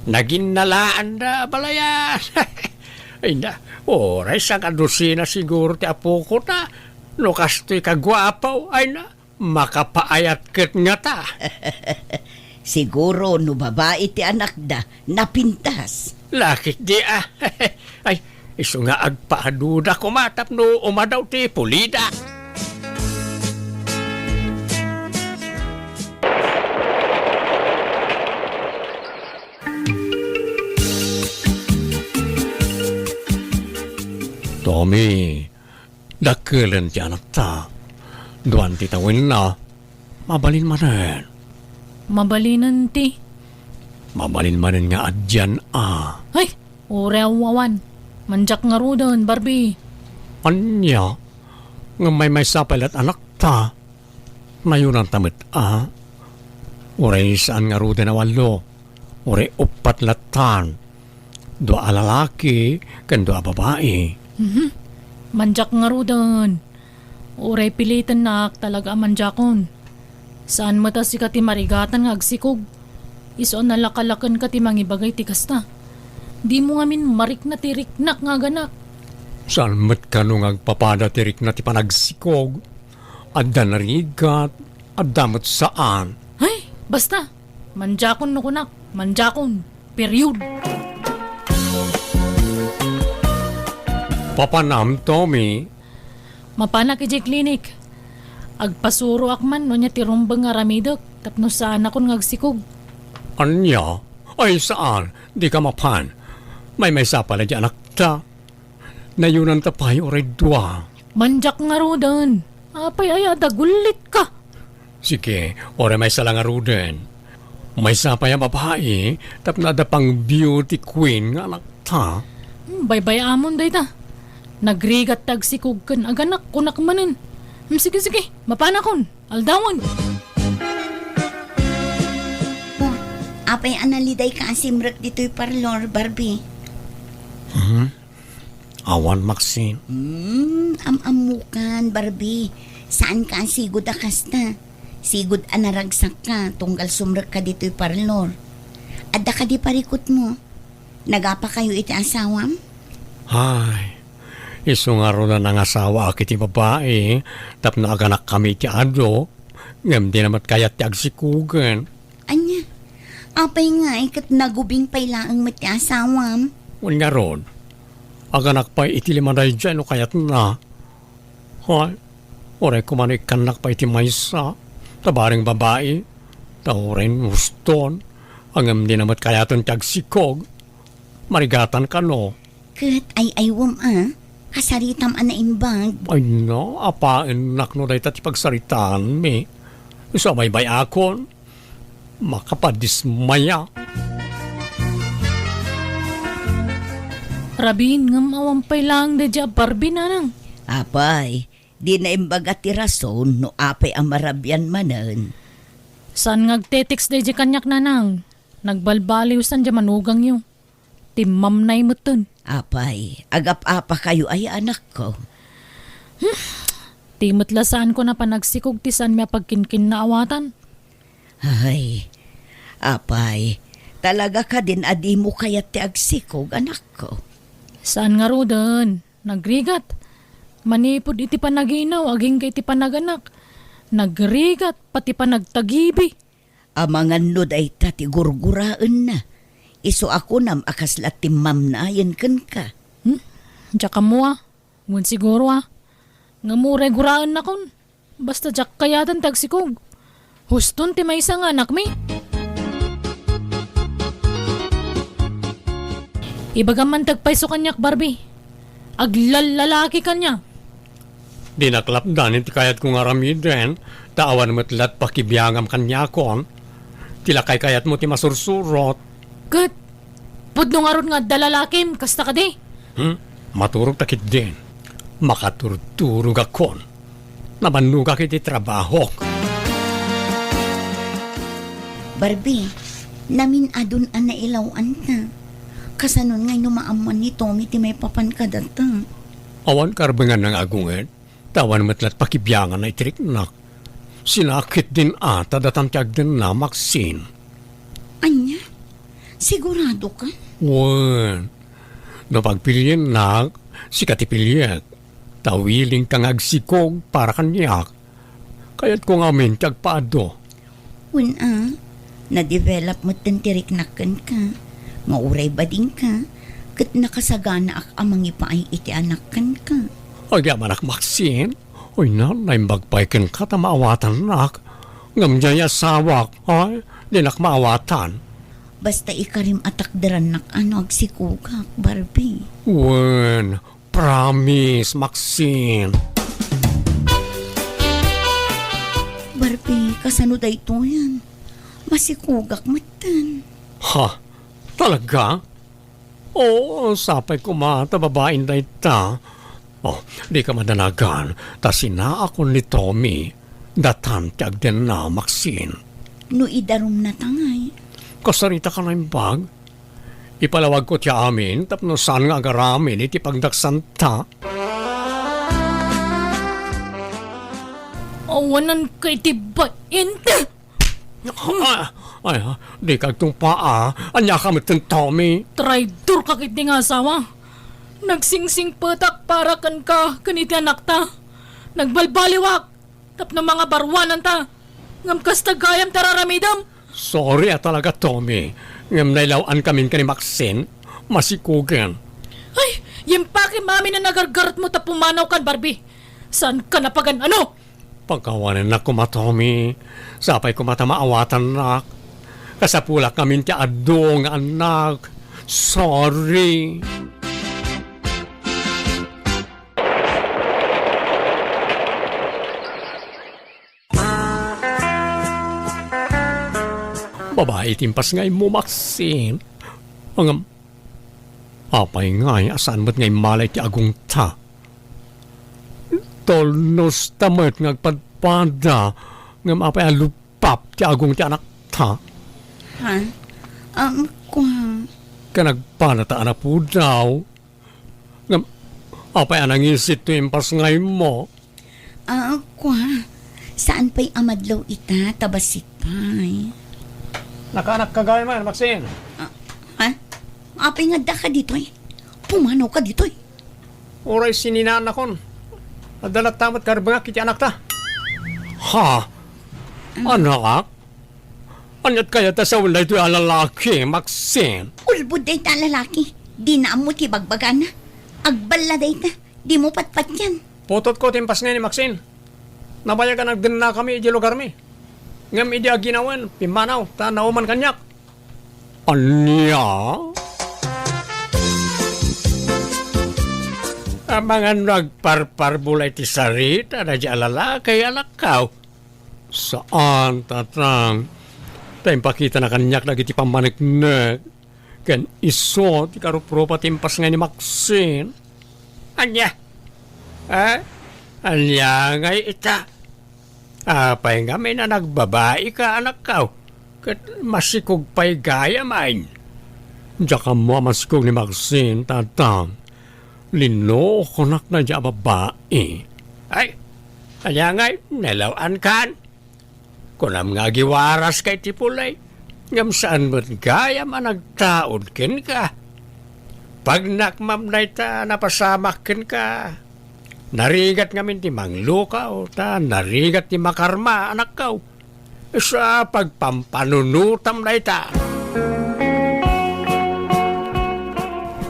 Naginnalaanda a balayan. Ay na, uray sangkadusina siguro ti apokota. No kastoy kaguapo, ay na, makapaayat ket ngata. Siguro no babai ti anakda, napintas. Lakit di a. Ay, isu nga agpaaduda koma tapno umadaw ti pulida. Tommy, dakkelen ti anakta. Duan ti tawenna. Mabalin manen. Mabalinen ti. Mabalin manen nga addan a. Ay, uray awan. Manjak ngaruden, Barbie. Ania? Ngem maymaysa pay la't anakta. Nayonanta met a. Uray saan ngaruden a wallo. Uray uppat lattan. Dua a lalaki ken dua a babai. Mhm. Manjak ngaruden. Uray pilitennak talaga a manjakon. Saan met a sika ti marigatan nga agsikog. Isu a nalakalakenka ti mangibagay ti kasta. Dimo ngamin marikna ti riknak nga aganak. Saan met kano nga agpapada ti rikna ti panagsikog? Adda narigat, adda met saan. Ay, basta! Manjakon no kunak, manjakon. Period. Papanam, Tommy? Mapanak idiay klinik. Agpasuroak man no ania ti rumbeng nga aramidek tapno saanakon nga agsikog. Ania? Ay, saan? Dika mapan. Maymaysa pay la di anakta. Nayunanta pay uray dua. Mandiak ngaruden. Apay aya a dagullitka? Sige, uray maysa la ngaruden. Maysa pay a babai, tapno adda pang beauty queen nga anakta. Hmm, baybay-amon dayta. Nagrigat ti agsikog ken aganak, kunak manen. Hmm, sige, sige, mapanakon. Aldawen. Oh, apay a nalidayka a simrek ditoy parlor, Barbie? Hmm? Awan, Maxine. Hmm, am-ammokan, Barbie. Saanka a sigud a kasta. Sigud a naragsakka, tunggal sumrekka ditoy parlor. Adda kadi parikutmo? Nagapakayo iti asawam? Ay, isu ngarud a nangasawaak iti babai, tapno aganakkami iti adu, ngem dina met kayat ti agsikogen. Ania? Apay ngay ket nagubing pay laeng met ti asawam? Wen ngarud, aganak pay iti lima daydiay no kayatna. Hay, uray koma no ikkannak pay ti maysa, ta bareng babai, ta uray huston, ngem dina met kayaten ti agsikog. Marigatan kano? Ket ay-aywem a, kasaritam a naimbag. Ay na, apaennak no dayta ti pagsaritaanmi. Isu a baybay-akon, makapadismaya. Rabin, ngem awan pay laeng daydiay a Barbie, nanang. Apay, di naimbaga ti rason no apay a marabian manen. Saan nga agte-text daydiay kaniak, nanang? Nagbalbaliwsan diay manugangyo. Timmamnay metten. Apay, agap-apakayo aya, anakko? Hmm, ti met la saanko a panagsikog ti saanmi a pagkinkinnaawatan. Ay, apay, talaga kadin a dimo kayat ti agsikog, anakko? Saan ngaruden, nagrigat. Manipud iti panaginaw, agingga iti panaganak. Nagrigat, pati panagtagibi. Amangan no dayta ti gurguraenna, isu a kunam a kasla timmamnayen kenka. Hmm? Diak ammo a. Wen siguro a. Ngem uray guraennakon. Basta diak kayaten ti agsikog. Huston ti maysa nga anakmi. Ibagam man ti agpayso kaniak, Barbie. Aglallalaki kaniak. Dinak lapdan iti kayatko nga aramiden, ta awan met lat pakibiangam kaniakon. Ti lakay kayatmo ti masursurot. Ket, pudno ngarud nga adda lalakim, kasta kadi? Hmm? Maturog ta ketdin. Makaturturogakon. Nabannogak iti trabahok. Barbie, namin-adon a nailaw-anta. Kasanon ngay no maammuan ni Tommy ti maipapan kadata? Awan karbengan nga agunged, ta awan met lat pakibianganna iti riknak. Sinakit din ata datan ti agdenna, Maxine. Ania? Sigurado ka? Wen, no pagpiliennak, sika ti piliek. Ta willing ka nga agsikog para kaniak. Kayatko nga amin ti agpaadu. Wen a, na-develop metten ti riknak kenka, nga uray badingka, ket nakasaganaak a mangipaay iti anak kenka. Agyamanak, Maxine. Ay na, naimbag pay kenka ta maawatannak. Ngem diay asawak, ay, dinak maawatan. Basta ikarim a takderannak a no agsikogak, Barbie. Wen, promise, Maxine. Barbie, kasano daytoyen? Masikogak metten. Ha? Talaga? Oo, sapay koma ta babain dayta. Oh, dika madanagan, ta sinaakon ni Tommy. Datan ti agdenna, Maxine. No idarumna ta ngay? Kasarita ka naimbag? Ipalawagko ti amin tapno saan nga agaramin iti pagdaksanta. Awanan ka iti bain! Ah, ay, ah, dika agtungpaa. Ania ka metten, Tommy? Traidor ka ketdi nga asawa. Nagsingsingpetak para kenka ken iti anakta. Nagbalbaliwak tapno mangabaruananta. Ngem kasta gayam ti ar-aramidem. Sorry a talaga, Tommy. Ngem nailaw-an kamin ken ni Maxine. Masikogen. Ay, yimpakem amin a nagargaretmo ta pumanawkan, Barbie. Saanka napagan-ano? Pakawanennak koma, Tommy. Sapay koma ta maawatannak. Kasapulak ngamin ti adu nga annak. Sorry. Babai ti impasngaymo, Maxine. Ngem, apay ngay a saan met nga immala iti agongta? Tulnosta met nga agpadpada, ngem apay a luppap ti agong ti anakta? Ha? Um, kua. Ken agpadata a napudaw. Ngem, apay a nangisit toy impasngaymo? Ah, kua, saan pay a madlaw ita, ta bassit pay. Nakaanakka gayam, Maxine. Ah, ha? Apay nga addaka ditoy? Pumanawka ditoy? Uray sininaannakon. Adda latta met karbengak iti anakta. Ha? Anak? Ania't kayat a sawen daytoy a lalaki, Maxine? Ulbod dayta a lalaki. Dina ammo ti bagbagana. Agballa dayta. Dimo patpatian. Putotko ti impasngay ni Maxine. Nabayag a nagdennakami idiay lugarmi. Ngem idi aginawen, pimmanaw, ta nauman kaniak. Ania? Amangan no agparparbula iti sarita daydiay a lalaki, anakko. Saan, Tatang. Ta impakitana kaniak dagiti pammaneknek ken isu ti karuprupa ti impasngay ni Maxine. Ania? Eh? Ania ngay ita? Apay ngamin a nagbabaika, anakko? Ket masikog pay gayam. Diak ammo a masikog ni Maxine, Tatang. Linukonak daydiay a babai. Ay, ania ngay, nalaw-ankan? Kunam nga agiwaraska iti pulay, ngem saan met gayam a nagtaud kenka. Pagnak man dayta a napasamak kenka. Narigat ngamin ti manglukaw, ta narigat ti makarma, anakko. Sa pagpampanunotam dayta.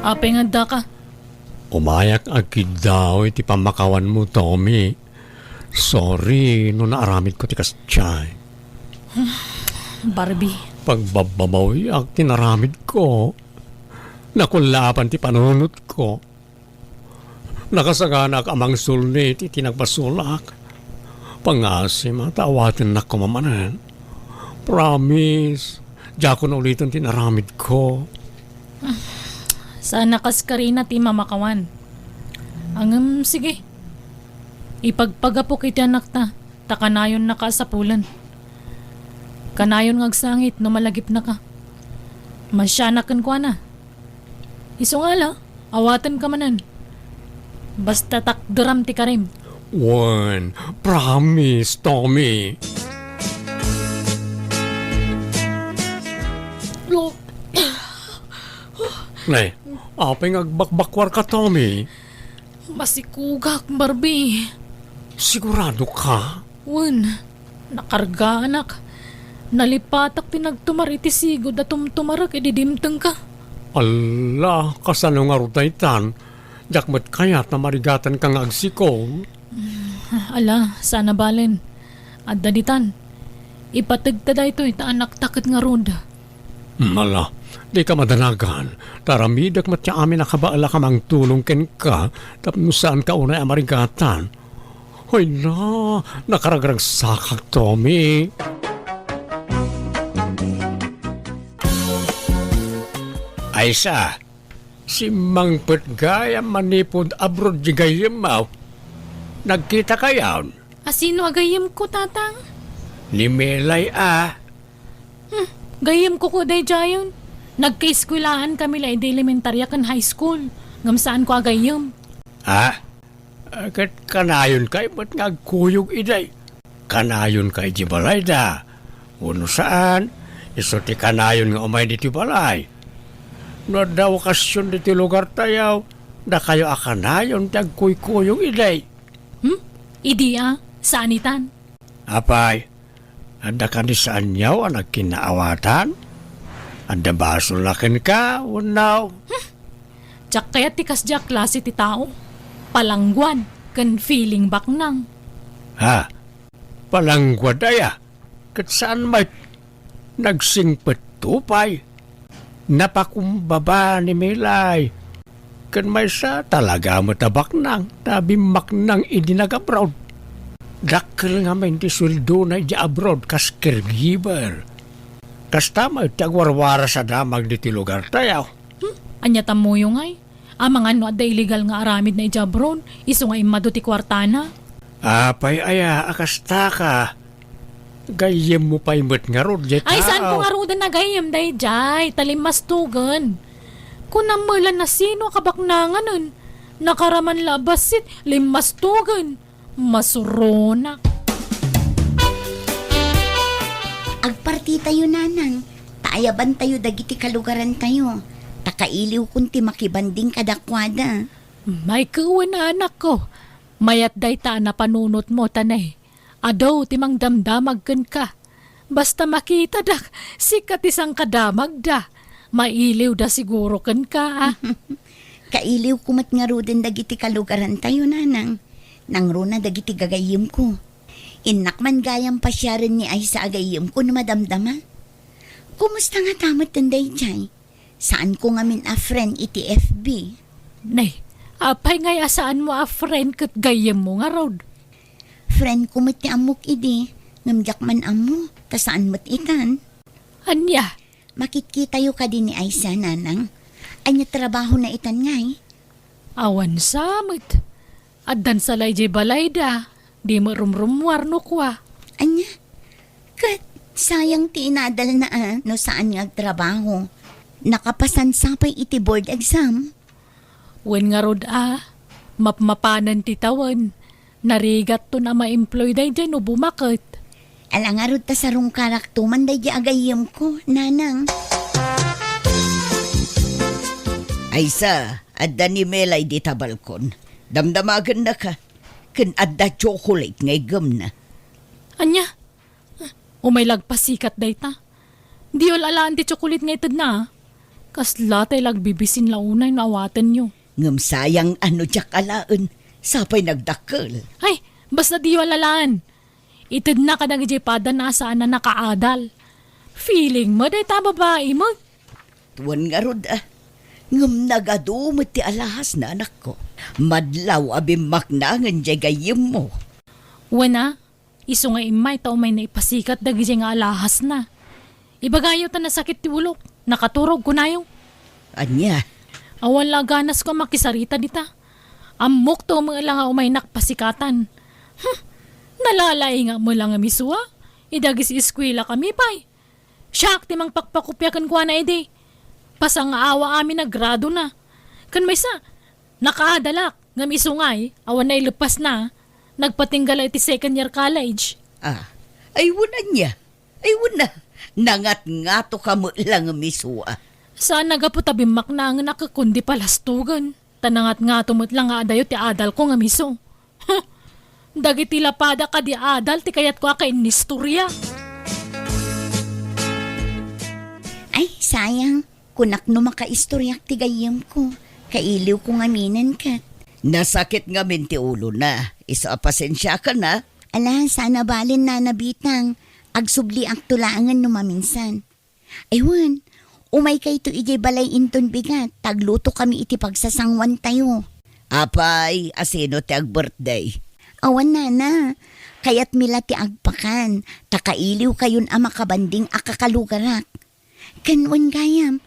Apay nga addaka? Umayak agkiddaw iti pammakawanmo, Tommy. Sorry no naaramidko ti kasdiay. Barbie. Pagbabbabawiak ti naramidko. Nakullaapan ti panunotko. Nakasaganak a mangsulni iti nagbasolak. Pangasim ta awatennak koma manen. Promise, diakon uliten ti naramidko. Saan a kas karina ti mamakawan. Ngem, sige. Ipagpagapok iti anakta, ta kanayonnaka a sapulen. Kanayon nga agsangit no malagipnaka. Masianak kenkuana. Isu nga ala, awatenka manen. Basta takderam ti karim. Wen, promise, Tommy. Nay, apay nga agbakbakwarka, Tommy? Masikogak, Barbie. Sigurado ka? Wen, nakargaanak. Nalipatak ti nagtumar iti sigud a tumtumarek idi dimtengka. Alla, kasano ngarud daytan? Diak met kayat a marigatanka nga agsikog. Ala, saan a balen. Adda ditan. Ipategta daytoy ta anakta ket ngarud. Hmm, ala, dika madanagan. Ta aramidek met ti amin a kabaelak a mangtulong kenka tapno saanka unay a marigatan. Hoy na, nakaragragsakak, Tommy. Aysa, simmangpet gayam manipud abroad di gayyemmo. Nagkitakayon? A sino a gayyemko, Tatang? Ni Melay a. Hmm, gayyemko ko daydiayen. Nagkaeskuelahan kami la idi elementaria ken high school. Ngem saanko a gayyem. Ha? Ah, ket kanayonka met nga agkuyog idi. Kanayonka iti balayda. Wenno saan, isu ti kanayon nga umay ditoy balay. No adda okasion ditoy lugartayo, dakayo a kanayon ti agkuykuyog idi. Hmm? Idi a, saan itan? Apay, adda kadi saanyo a nagkinnaawatan? Adda basolna kenka, wenno? Hmm. Diak kayat ti kasdiay a klase ti tao. Palangguad ken feeling baknang. Ha? Palangguad aya? Ket saan met? Nagsingpetto pay. Napakumbaba ni Melay. Ken maysa, talaga met a baknang ta bimmaknang idi nag-abroad. Dakkel ngamin ti sueldona idiay abroad kas caregiver. Kasta met ti agwarwaras a damag ditoy lugartayo. Hmm, ania tammoyo ngay? Amangan no adda illegal nga aramidna idiay abroad, isu nga immadu ti kuartana. Apay aya a kastaka? Gayyemmo pay met ngarud, diay tao. Ay, saanko ngaruden a gayyem daydiay, ta limmastogen. Kunam met la no sino a kabaknanganen. Nakaraman la a bassit, limmastogen. Masuronak. Agpartitayo, nanang, ta ayabantayo dagiti kalugarantayo, ta kailiwkon ti makibanding kadakuada. May kuwen, anakko. Mayat dayta a napanunotmo, ta ne, adu ti mangdamdamag kenka. Basta makitadak, sika ti sangkadamagda. Mailiwda siguro kenka, a. Kailiwko met ngaruden dagiti kalugarantayo, nanang. Nangruna dagiti gagayyemko. Innak man gayam pasiaren ni Aisa a gayyemko no madamdama. Kumusta ngata met daydiay? Saanko ngamin a friend iti F B. Nay, apay ngay a saanmo a friend ket gayyemmo ngarud? Friendko met ti ammok idi, ngem diak man ammo, ta saan met itan. Ania? Makitkitayo kadi ni Aisa, nanang? Ania trabahona itan ngay? Awan sa met. Addan sa la idiay balayda, di met rumrummuar no kua. Ania? Ket sayang ti inadalna a no saan nga agtrabaho. Nakapasansa pay iti board exam. Wen ngarud a, mapmapanen ti tawen. Narigatton a ma-employ daydiay no bumaket. Ala ngarud ta sarungkarakto man daydiay a gayyemko, nanang. Aisa, adda ni Melay dita balkon. Damdamagennaka. Ken adda chocolate nga iggemna. Ania? Umay la agpasikat dayta. Diyo la alaen ti chocolate nga itedna, a. Kasla tay la agbibisin la unay no awatenyo. Ngem sayang a no diak alaen, sapay nagdakkel. Ay, basta diyo la alaen. Itedna kadagiti padana a saan a nakaadal. Feeling mo dayta a babai mo. Tuan ngarud, a. Ngem nagadu met ti alahasna, anakko. Madlaw a bimmaknangen diay gayyemmo. Wen a, isu nga immay ta umay na ipasikat dagiti nga alahasna. Ibagayo ta nasakit ti ulok. Nakaturog, kunayo. Ania? Awan la ganasko a makisarita dita. Ammok to met la nga umaynak pasikatan. Hmm, nalalaingak met la nga misua. Idagis eskuela kami pay. Siak ti mangpakpakopia kenkuana idi. Pasangaawa amin a gradona. Ken maysa, nakaadalak, ngem isu ngay, awan naileppasna, nagpatingga la iti second year college. Ah, ay wen ania? Ay wen a, nangatngato ka met la ngem isu a. Saan a gapu ta bimmaknangenak ket kundi palastogen. Ta nangatngato met la nga adayo ti adalko ngem isu. Huh! Dagiti lapada kadi adal ti kayatko a kainistorya. Ay, sayang. Kunak no makaistoryak ti gayyemko. Kailiwko ngaminen ket. Nasakit ngamin ti ulona. Isu a pasensiakan a. Ala, saan a bale, Nana Bitang. Agsubliakto laengen no maminsan. Ay wen, umaykayto idiay balay inton bigat, ta aglutokami iti pagsasanguantayo. Apay, a sino ti ag-birthday? Awan, Nana. Kayatmi la ti agpakan, ta kailiwkayon a makabanding a kakalugarak. Ken wen gayam,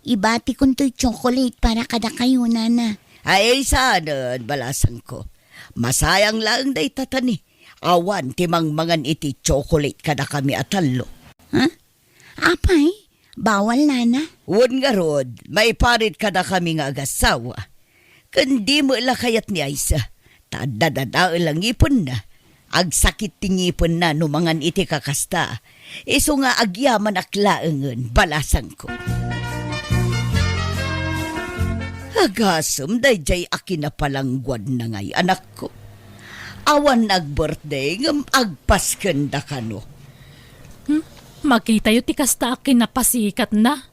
ibatikon toy chocolate para kadakayo, Nana. Ay, saanen, balasangko. Masayang laeng dayta ta ni, awan ti mangmangan iti chocolate kadakami a tallo. Ha? Apay, bawal, Nana? Wen ngarud, maiparit kadakami nga agassawa. Ken di met la kayat ni Aisa, ta adda dadael a ngipenna. Agsakit ti ngipenna no mangan iti kakasta. Isu nga agyamanak laengen, balasangko. Agasem daydiay a kinapalangguadna ngay, anakko. Awan nag-birthday ngem agpaskenda kano. Hmm? Makitayo ti kasta a kinapasikatna.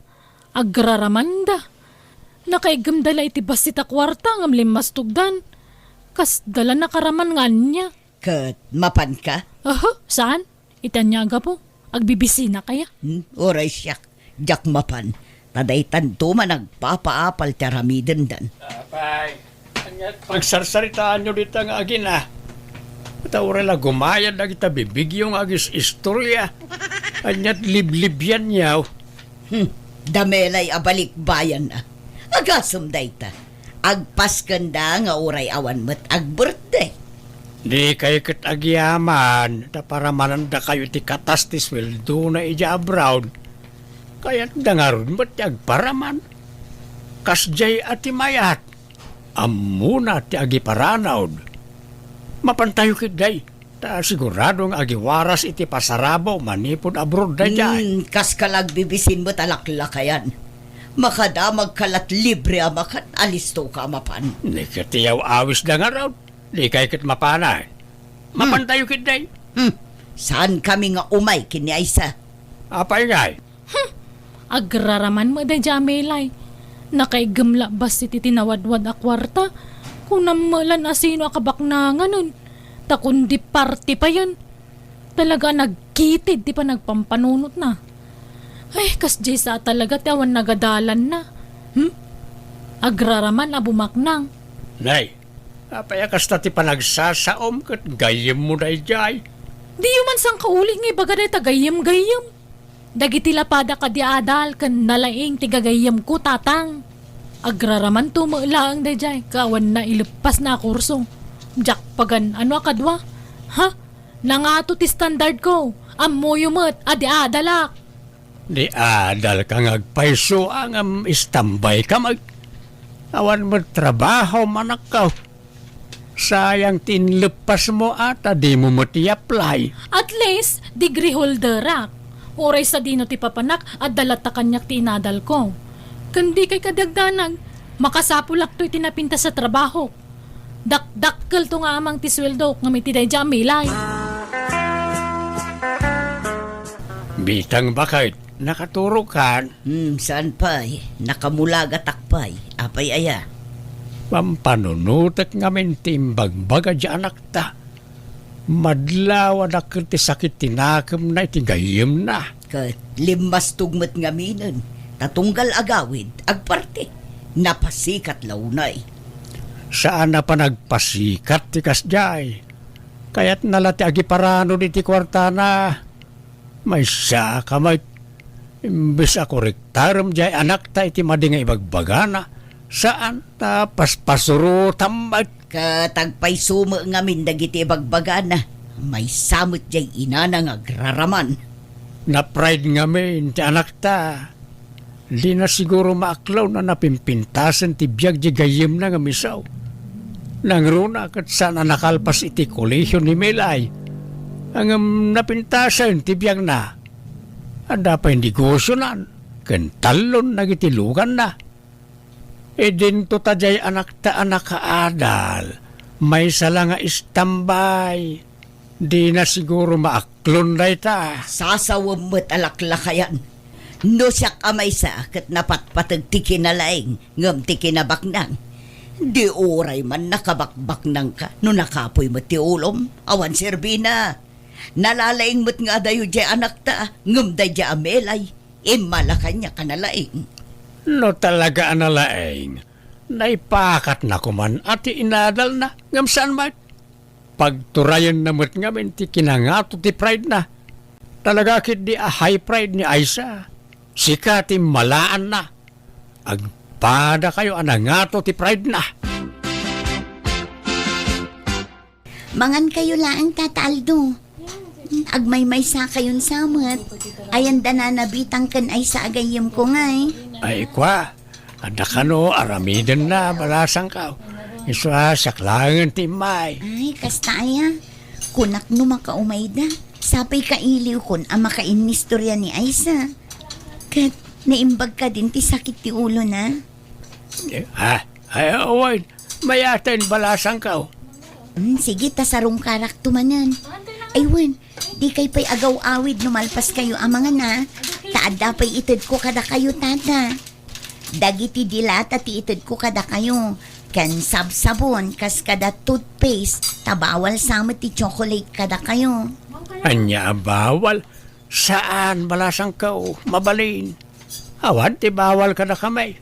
Agraramanda. Nakaiggemda la iti bassit a kuarta ngem limmastogdan. Kasda la nakaraman nga ania. Ket mapanka? Aha, saan? Iti ania a gapu? Agbibisinakaya? Hmm, uray siak, diak mapan. Ta daytanto man agpapaapal ti aramidendan. Apay, ania ti pagsarsaritaanyo dita nga agina? Ta uray la gumayad dagita bibigyo nga agis-istorya. Ania ti liblibianyo? Hmm, da Melay a balikbayan a. Agasem dayta. Agpaskenda nga uray awan met agbirthday. Dikay ket agyaman, ta paramanandakayo iti katas ti sueldona idiay abroad. Kayatda ngarud met ti agparaman. Kasdiay a ti mayat, ammona ti agiparanod. Mapantayo ketdi, ta sigurado nga agiwaras iti pasarabo manipud abroad daydiay. Hmm, kaska la agbibisin met a laklakayan. Makadamagka la't libre a makan, alistoka a mapan. Ni ket ti aw-awisda ngarud, dikay ket mapanan. Hmm. Mapantayo ketdi. Hmm. Saankami nga umay ken ni Aisa. Apay ngay? Hmm. Agraraman met daydiay a Melay. Nakaiggem labbas iti tinawadwad a kuarta. Kunam met la no asino a kabaknanganen. Ta kundi party payen. Talaga a nagkitid ti panagpampanunotna. Ay, kasdiay sa talaga ti awan nagadalanna. Hmm? Agraraman a bumaknang. Nay, apay a kasta ti panagsasaom ket gayyemmo daydiay? Diyo man sangkauli nga ibaga dayta gayyem-gayyem. Dagiti lapadak a di adal ken nalaing ti gagayyemko, tatang. Agraramanto met laeng daydiay, ket awan naileppasna a kurso. Diak pagan-ano a kadua. Ha? Nangato ti standardko. Ammoyo met a di adalak. Di adalka nga agpayso a ngem istambayka met. Awan met trabahom, anakko. Sayang ti inleppasmo a ta dimo met i-apply. At least, degree holderak. Uray sadino ti papanak, adda latta kaniak ti inadalko. Ken dikay kadi agdanag, makasapulakto iti napintas a trabahok. Dakdakkelto nga amang ti sueldok ngem iti daydiay a Melay. Bitang baket, nakaturogkan? Hmm, saan pay? Nakamulagatak pay. Apay aya? Pampanunotek ngamin ti imbagbaga diay anakta. Madlaw a dakkel ti sakit ti nakemna iti gayyemna. Ket limmastog met ngaminen, ta tunggal agawid, agparti. Napasikat la unay. Saan a panagpasikat ti kasdiay. Kayatna la ti agiparanod iti kuartana. Maysa ka met, imbes a korektarem diay anakta iti madi nga ibagbagana, saan ta paspasurotam met. Ket agpayso met ngamin dagiti ibagbagana. Maysa met diay inana nga agraraman. Na-pride ngamin ti anakta. Dina siguro maaklon a napimpintasen ti biag diay gayyemna nga misaw. Nangruna ket saan a nakalpas iti kolehio ni Melay. Ngem napintasen ti biagna. Adda pay negosionan ken tallon dagiti luganna. Idinto ta diay anakta a nakaadal, maysa la nga istambay. Dina siguro maaklon dayta. Sasawem met a laklakayan. No siak a maysa ket napatpateg ti kinalaing ngem ti kinabaknang. Di uray man nakabakbaknangka no nakapuy met ti ulom, awan serbina. Nalalaing met nga adayo diay anakta ngem daydiay a Melay. Immala kaniak a nalaing. No talaga a nalaing, naipakatna koman a ti inadalna, ngem saan met? Pagturayenna met ngamin ti kinangato ti pride-na. Talaga ketdi a high pride ni Aisa. Sika ti malaanna. Agpadakayo a nangato ti pride-na. Mangankayo laeng, Tata Aldo. Agmaymaysa kayon sa met. Ayan da nana Bitang ken Aisa a gayyemko ngay. Ay, kua, adda kano, aramidenna, balasangko. Isu a siak laengen ti immay. Ay, kasta aya. Kunak no makaumayda. Sapay kailiwkon a makainnistorya ni Aisa. Ket naimbag kadin ti sakit ti ulona? Eh, ha? Ay, awan. Mayaten, balasangko. Hmm, sige, ta sarungkarakto manen. Ay, wen, dikay pay agaw-awid no malpaskayo a mangana. Ta adda pay itedko kadakayo, Tata. Dagiti dilata ti itedko kadakayo. Ken sabsabon, kas kada toothpaste, ta bawal sa met ti chocolate kadakayo. Ania a bawal? Saan, balasangko, mabalin. Awan ti bawal kadakami.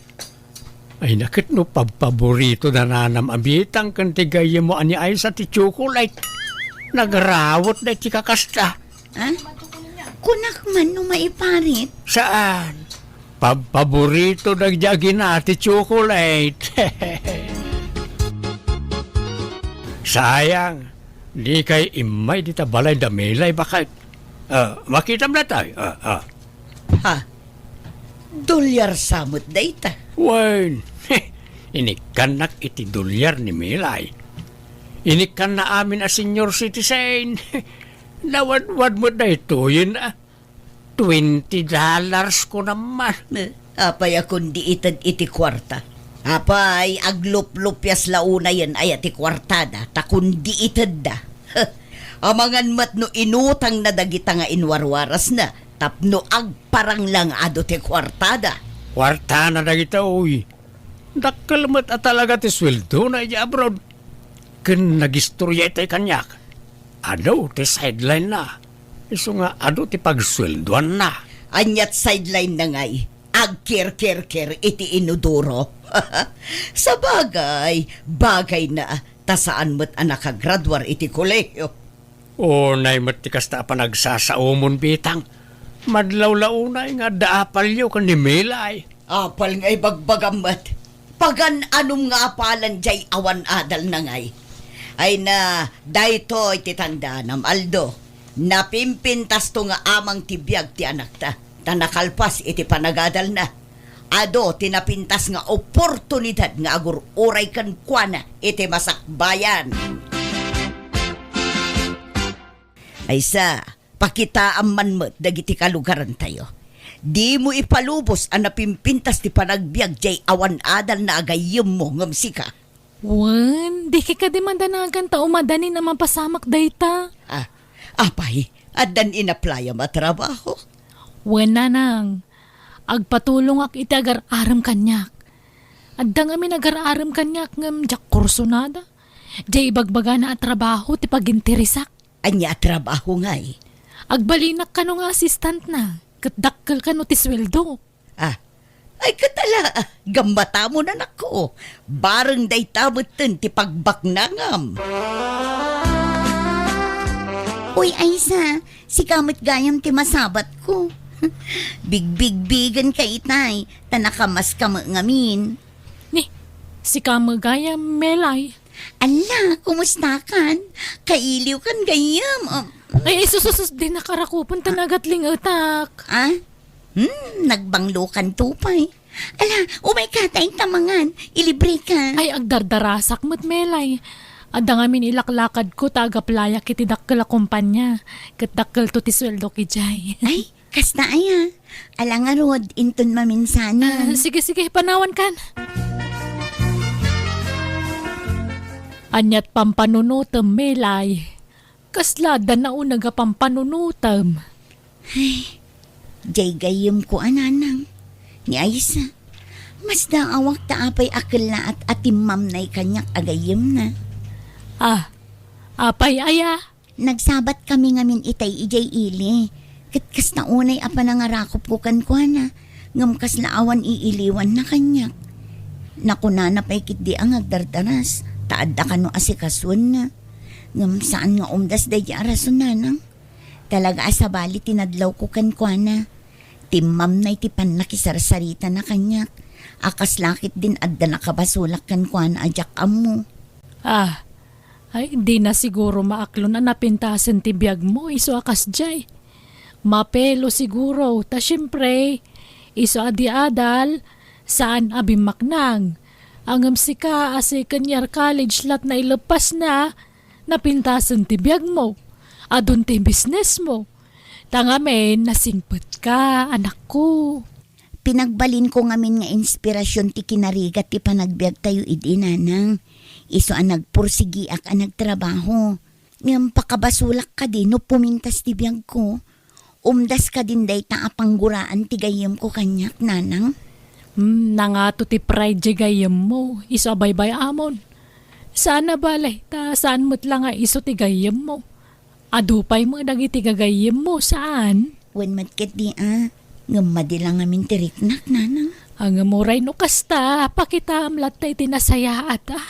Ay, naket no pabpaborito da nanam a bitang ken ti gayyemmo a ni Aisa ti chocolate. Nagrawet da iti kakasta. Ah? Kunak man no maiparit. Saan? Pabpaborito dagiti agina ti chocolate. Sayang, dikay immay dita balay da Melay baket. Ah, makitam daytoy. Ah, ah. Ha? Dolyar sa met dayta? Wen, inikkannak iti dolyar ni Melay. Inikkanna amin a senior citizen. Nawadwad met daytoyen, ah. Twenty dollars ko naman. Eh, apay a kundi ited iti kuarta? Apay, agluplupias la unayen aya ti kuartada, ta kundi itedda. Amangan met no inutangna dagita nga inwarwarasna tapno agparang la nga adu ti kuartada. Kuartana dagita, uy. Dakkel met a talaga ti sueldona idiay abroad. Ken nagistorya itay kaniak. Adu ti sideline-na. Isu nga adu ti pagsueldoanna. Aniat sideline-na ngay? Agkerkerker iti inodoro. Sabagay, bagayna, ta saan met a nakagraduar iti kolehio. Unay met ti kasta a panagsasaomon, bitang. Madlaw la unay nga adda apalyo ken ni Melay. Apal nga ibagbagam met. Pagan-anom nga apalan jay awan adalna ngay. Ay na, daytoy ti tandanam, Aldo. Napimpintasto nga amang ti biag ti anakta, ta nakalpas iti panagadalna. Adu ti napintas nga oportunidad nga agur-uray kenkuana iti masakbayan. Aysa, pakitaam man met dagiti kalugarantayo. Dimo ipalubos a napimpintas ti panagbiag jay awan adalna a gayyemmo ngem sika. Wen, dika kadi madanagan ta umadanin a mapasamak dayta. Ah, apay, addan inaplayam a trabaho? Wen, nanang. Agpatulongak iti agar-arem kaniak. Adda ngamin agar-arem kaniak ngem diak kursunada. Jay ibagbagana a trabaho ti paginteresak. Ania a trabaho ngay? Agbalinak kano nga assistant-na, ket dakkel kano ti sueldo. Ah, ay, ket ala, gammatamo, anakko. Bareng dayta metten ti pagbaknangam. Uy, Aysa, sika met gayam ti masabatko. Bigbigbigenka itay, ta nakamaska met ngamin. Ni, sika met gayam, Melay. Ala, kumustakan? Kailiwkan gayam. Um, Ay, ay, sus, sus, sus, dinnak arakupen ta nagatlingetak. Ah? Hmm, nagbanglokanto pay. Ala, umayka ta inta mangan, ilibreka. Ay, agdardarasak met, Melay. Adda ngamin ilaklakadko ta agaplayak iti dakkel a kompania. Ket dakkelto ti sueldok idiay. Ay, kasta aya. Ala ngarud, inton maminsanan. Ah, sige, sige, panawankan. Aniat pampanunutem, Melay? Kasla adda nauneg a pampanunutem? Ay, jay gayyemko a nanang. Ni Aysa, masdaawak ta apay a kellaat a timmamnay kaniak a gayyemna. Ah, apay aya? Nagsabatkami ngamin itay idiay ili, ket kasta unay a panangarakupko kenkuana, ngem kasla awan iiliwanna kaniak. Nakunana pay ketdi a nga agdardaras, ta adda kano asikasuenna. Ngem saan nga umdas daydiay a rason, nanang. Talaga a sabali ti nadlawko kenkuana. Timmamnay ti pannakisarsaritana kaniak, a kasla ketdin adda nakabasolak kenkuana a diak ammo. Ah, ay, dina siguro maaklon a napintasen ti biagmo isu a kasdiay. Mapelo siguro, ta siempre, isu a di adal, saan a bimmaknang. Ngem sika a second year college lat naileppasna, napintasen ti biagmo. Adun ti businessmo. Ta ngamin, nasingpetka, anakko. Pinagbalinko ngamin nga inspirasyon ti kinarigat ti panagbiagtayo idi, nanang. Isu a nagpursigiak a nagtrabaho. Ngem pakabasolak kadi no pumintas ti biagko? Umdas kadin dayta a pangguraan ti gayyemko kaniak, nanang? Hmm, nangato ti pride ti gayyemmo, isu a baybay-amon. Saan a bale, ta saan met la nga isu ti gayyemmo. Adu pay met dagiti gagayyemmo, saan? Wen met ketdi a, ngem madi la ngamin ti riknak, nanang. Ngem uray no kasta, pakitaam latta iti nasayaat a.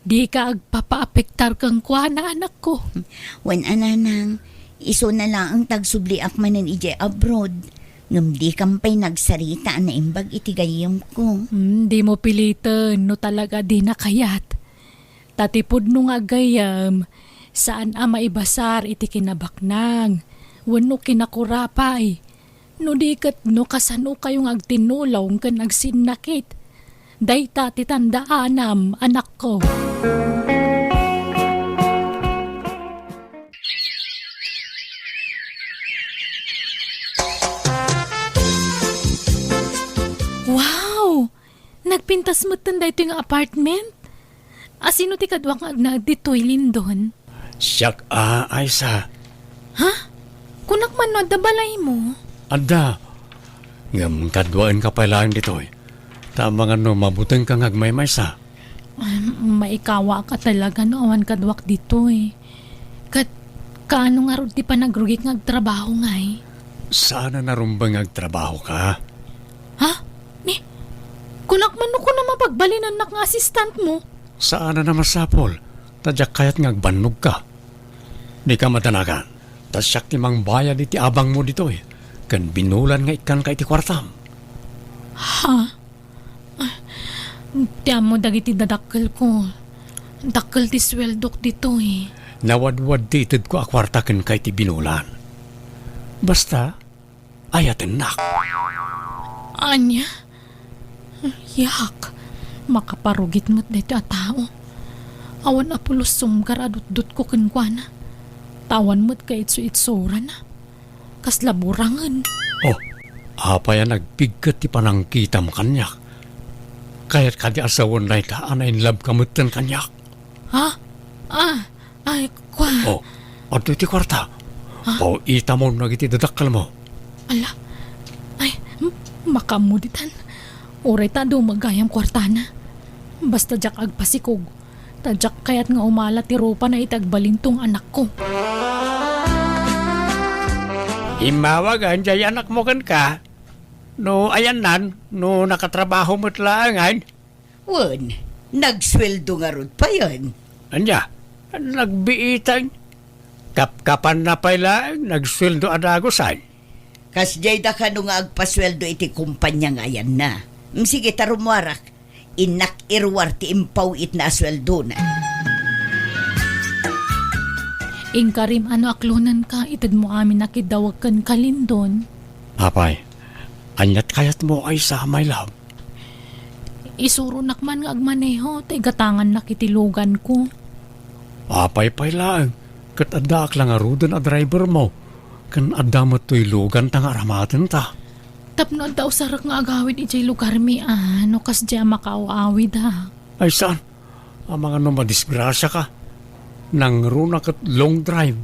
Dika agpapaapektar kenkuana, anakko. Wen a, nanang, isuna laeng ta agsubliak manen idiay abroad. Ngem dikam pay nagsarita a naimbag iti gayyemko. Hmm, dimo piliten no talaga dina kayat. Ta ti pudno nga aggayyem, saan a maibasar iti kinabaknang wenno kinakurapay. No di ket no kasanokayo nga agtinnulong ken agsinnakit, dayta ti tandaanam, anakko. Wow! Nagpintas metten daytoy nga apartment? A, sino ti kaduak nga agnaed ditoy, Lindon? Siak a, Aisa. Ha? Kunak man no adda balaymo? Adda. Ngem kaduaenka pay laeng ditoy. Ta amangan no mabutengka nga agmaymaysa. Ay, maikawaak a talaga no awan kaduak ditoy. Ket kaano ngarud ti panagrugik nga agtrabaho ngay? Saan a narumbeng nga agtrabahoka. Ha? Ni, kunak man no kunam a pagbalinennak nga assistantmo? Saan a masapul, ta diak kayat nga agbannogka. Dika madanagan, ta siak ti mangbayad iti abangmo ditoy, ken binulan nga ikkanka iti kuartam. Ha? Ti ammo dagiti dadakkelko. Dakkel ti sueldok ditoy. Nawadwad ti itedko a kuarta kenka iti binulan. Basta, ayatennak. Ania? Yak, makaparugit met daytoy a tao. Awan a pulos sumgar a dutdotko kenkuana. Ta awan met kaitsu-itsurana. Kasla burangen. Oh, apay a nagpigket ti panangkitam kaniak? Kayat kadi a sawen dayta a nainlabka metten kaniak? Ha? Ah, ay, kua. Oh, adtoy ti kuarta. Ha? Paw-itamon dagiti dadakkelmo. Ala, ay, m-, makaammo ditan. Uray ta adu magayam kuartana. Basta diak agpasikog. Ta diak kayat nga umala ti rupana iti agbalinto nga anakko. Immawag diay anakmo kenka. No ayanna, no nakatrabaho met laengen. Wen, nagsueldo ngarud payen. Ania, nagbiitan. Kapkapanna pay laeng, nagsueldo a dagusan. Kasdiay da kano nga agpasueldo iti kumpania nga ayanna. Mm, sige, ta rummuarak. Innak iruar ti impaw-itna a sueldona. Inkarim a no aklonenka, itedmo amin a kiddawag kenka, Lindon. Apay, aniat kayatmo, Aisa, my love? Isuronak man nga agmaneho, ta igatangannak iti luganko. Apay pay laeng, ket addaak la ngaruden a drivermo, ken adda met toy luganta nga aramatenta. Tapno adda usarek nga agawid idiay lugarmi a, no kasdiay a makaaw-awid a. Ay saan, amangan no madisgrasiaka. Nangruna ket long drive.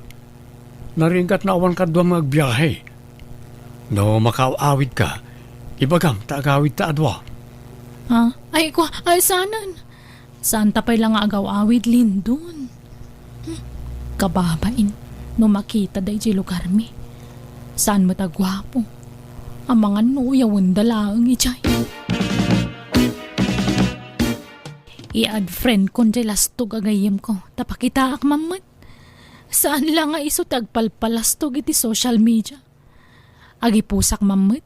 Naringgat no awan kaduam nga agbiahe. No makaaw-awidka, ibagam ta agawidta a dua. Ha? Ay, kua, ay, saanen? Saanta pay la nga agaw-awid, Lindon? Hmm, kababain, no makitada idiay lugarmi. Saan met a guapo. Amangan no uyawenda laeng idiay. I-add friend kon diay lastog a gayyemko, ta pakitaak man met. Saan la nga isu ti agpalpalastog iti social media. Agipusak man met.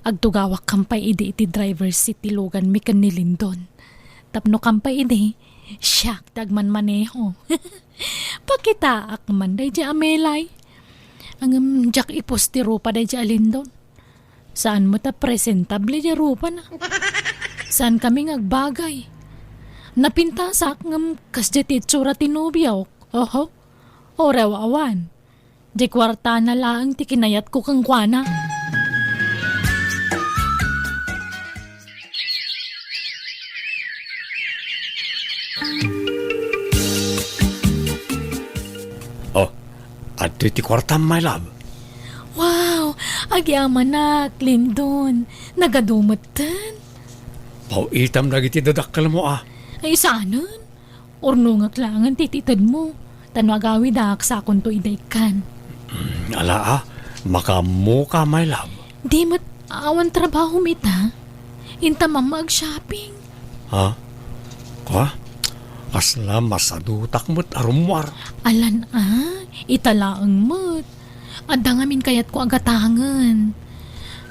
Agtugawak kampay idi iti driver's seat ti luganmi ken ni Lindon. Tapno kampay idi, siak ti agmanmaneho. Pakitaak man daydiay a melay. Ngem diak ipus ti rupa daydiay a Lindon. Saan met a presentable diay rupana. Saankami nga agbagay. Napintasak ngem kasdiay ti itsura ti nobiok. Oho. Uray awan. Diay kuartana laeng ti kinayatko kenkuana. Oh, adtoy ti kuartam, my love. Wow! Agyamanak, Lindon. Nagadu metten. Paw-itam dagiti dadakkelmo, a. Ay, saanen? Urnongek laengen ti itedmo, ta no agawidak, sakonto ida ikkan. Mm, ala, a. Makaammoka, my love. Di met awan trabahom ita. Inta mamma ag-shopping. Ha? Kwa? Kasla masadutak met a rummuar. Alan a, ita laeng met. Adda ngamin kayatko a gatangen.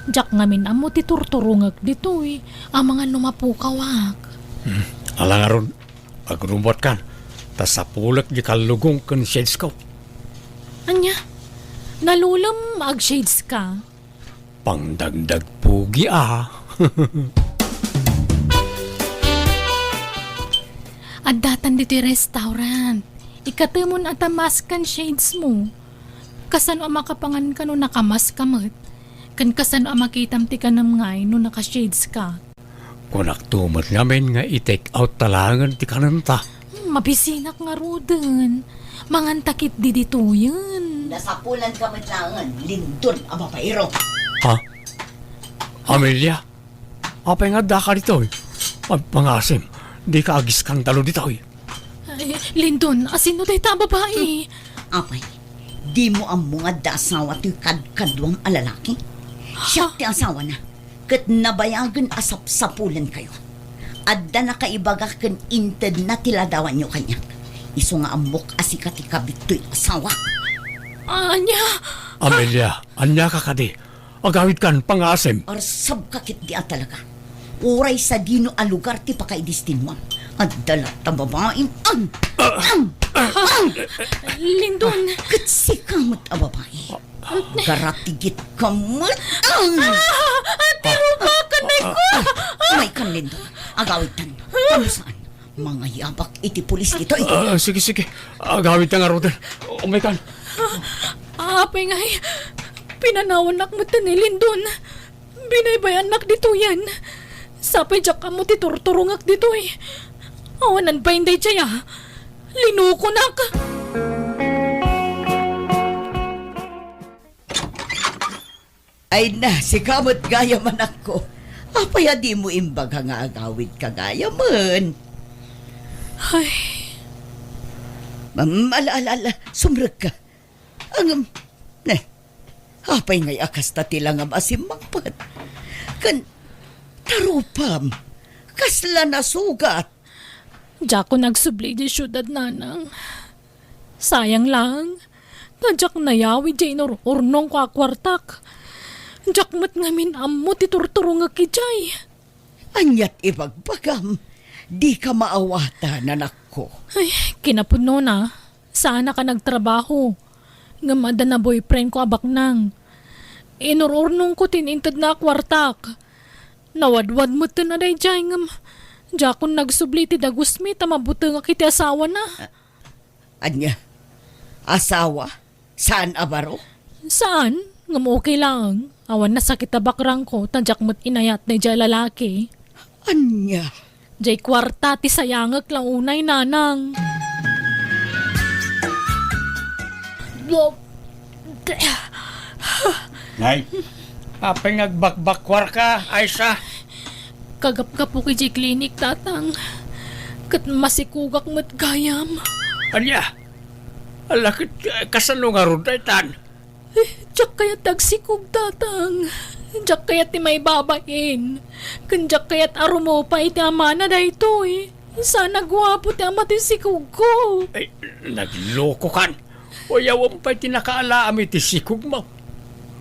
Diak ngamin ammo ti turturongek ditoy amangan no mapukawak. Hmm. Ala ngarud, agrummuatkan, ta sapulek di kallugong ken shades ko. Ania? Nalulem ag-shades ka? Pangdagdag pugi a. Addatan ditoy restaurant. Ikatemon a ta mask ken shades mo. Kasano a makapangan ka no nakamask ka met? Ken kasano a makitam ti kanem ngay no naka-shades ka? Kunakto met ngamin nga i-take out ta laengen ti kanenta. Hmm, mabisinak ngaruden. Manganta ketdi ditoyen. Nasapulan ka met laengen, Lindon a babaero. Ha? Amelia? Apay nga addaka ditoy? Ag-, pangasim, dika agiskandalo ditoy. Ay, Lindon, asino dayta a babai? Apay, dimo ammo nga adda asawa toy kadkaduam a lalaki? Siak ti asawana, ket nabayagen a sapsapulenkayo. Adda nakaibaga ken intedna ti ladawanyo kaniak. Isu nga ammok a sika ti kabit toy asawa. Ania? Amelia, ania ka kadi? Agawidkan, pangasim. Arsabka ketdi a talaga. Uray sadino a lugar ti pakaidestinuam. Adda latta babaim. Am! Am! Am! Lindon. Ket sika met a babai. Garatigitka met. Am! Ah! Ati rubakan, ay ko! Umaykan, Lindon. Agawidtan. Kano saan? Mangayabak iti pulis ditoy. Ah, sige, sige. Agawidta ngaruden. Umaykan. Apay ngay, pinanawannak met ni Lindon. Binaybayannak ditoyen. Sapay diak ammo ti turturongek ditoy. Awanan pay daydiay a. Linukonak. Ay na, sika met gayam, anakko. Apay a dimo imbaga nga agawidka gayamen? Ay. Am, ala, ala, ala, sumrekka. Ngem, ne, apay ngay a kasta ti langam a simmangpet? Ken, tarupam, kasla nasugat? Diakon agsubli idiay siudad, nanang. Sayang lang, ta diak nayawi diay inur-urnongko a kuartak. Diak met ngamin ammo ti turturongek idiay. Aniat ibagbagam? Dika maawatan, anakko. Ay, kinapudnona, saanak a nagtrabaho. Ngem adda na boyfriendko a baknang. Inur-urnongko ti intedna a kuartak. Nawadwad metten a daydiay, ngem diakon nagsubli iti dagusmi ta mabutengak iti asawana. Ania? Asawa? Saan a baro? Saan? Ngem okay laeng. Awan nasakit a bakrangko, ta diak met inayat daydiay a lalaki. Ania? Diay kuarta ti sayangek la unay, nanang. Nay, apay nga agbakbakkuarka, Aisa? Kagapgapok idiay klinik, tatang. Ket masikogak met gayam. Ania? Ala ket, eh, kasano ngarud daytan? Eh, diak kayat ti agsikog, tatang. Diak kayat ti maibabain. Ken diak kayat a rumupa iti amana daytoy. Saan a guapo ti ama ti sikogko. Ay, naglokokan. Uyawem pay ti nakaalaam iti sikogmo.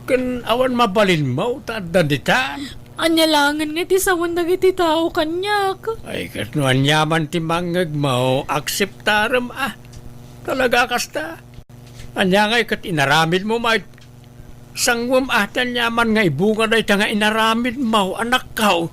Ken awan mabalinmo ta adda ditan. Ania laengen nga iti sawen dagiti tao kaniak? Ay, ket no aniaman ti mangngegmo, akseptarem a. Talaga kasta? Ania ngay ket inaramidmo met? Sanguem a ti aniaman nga ibunga dayta nga inaramidmo, anakko.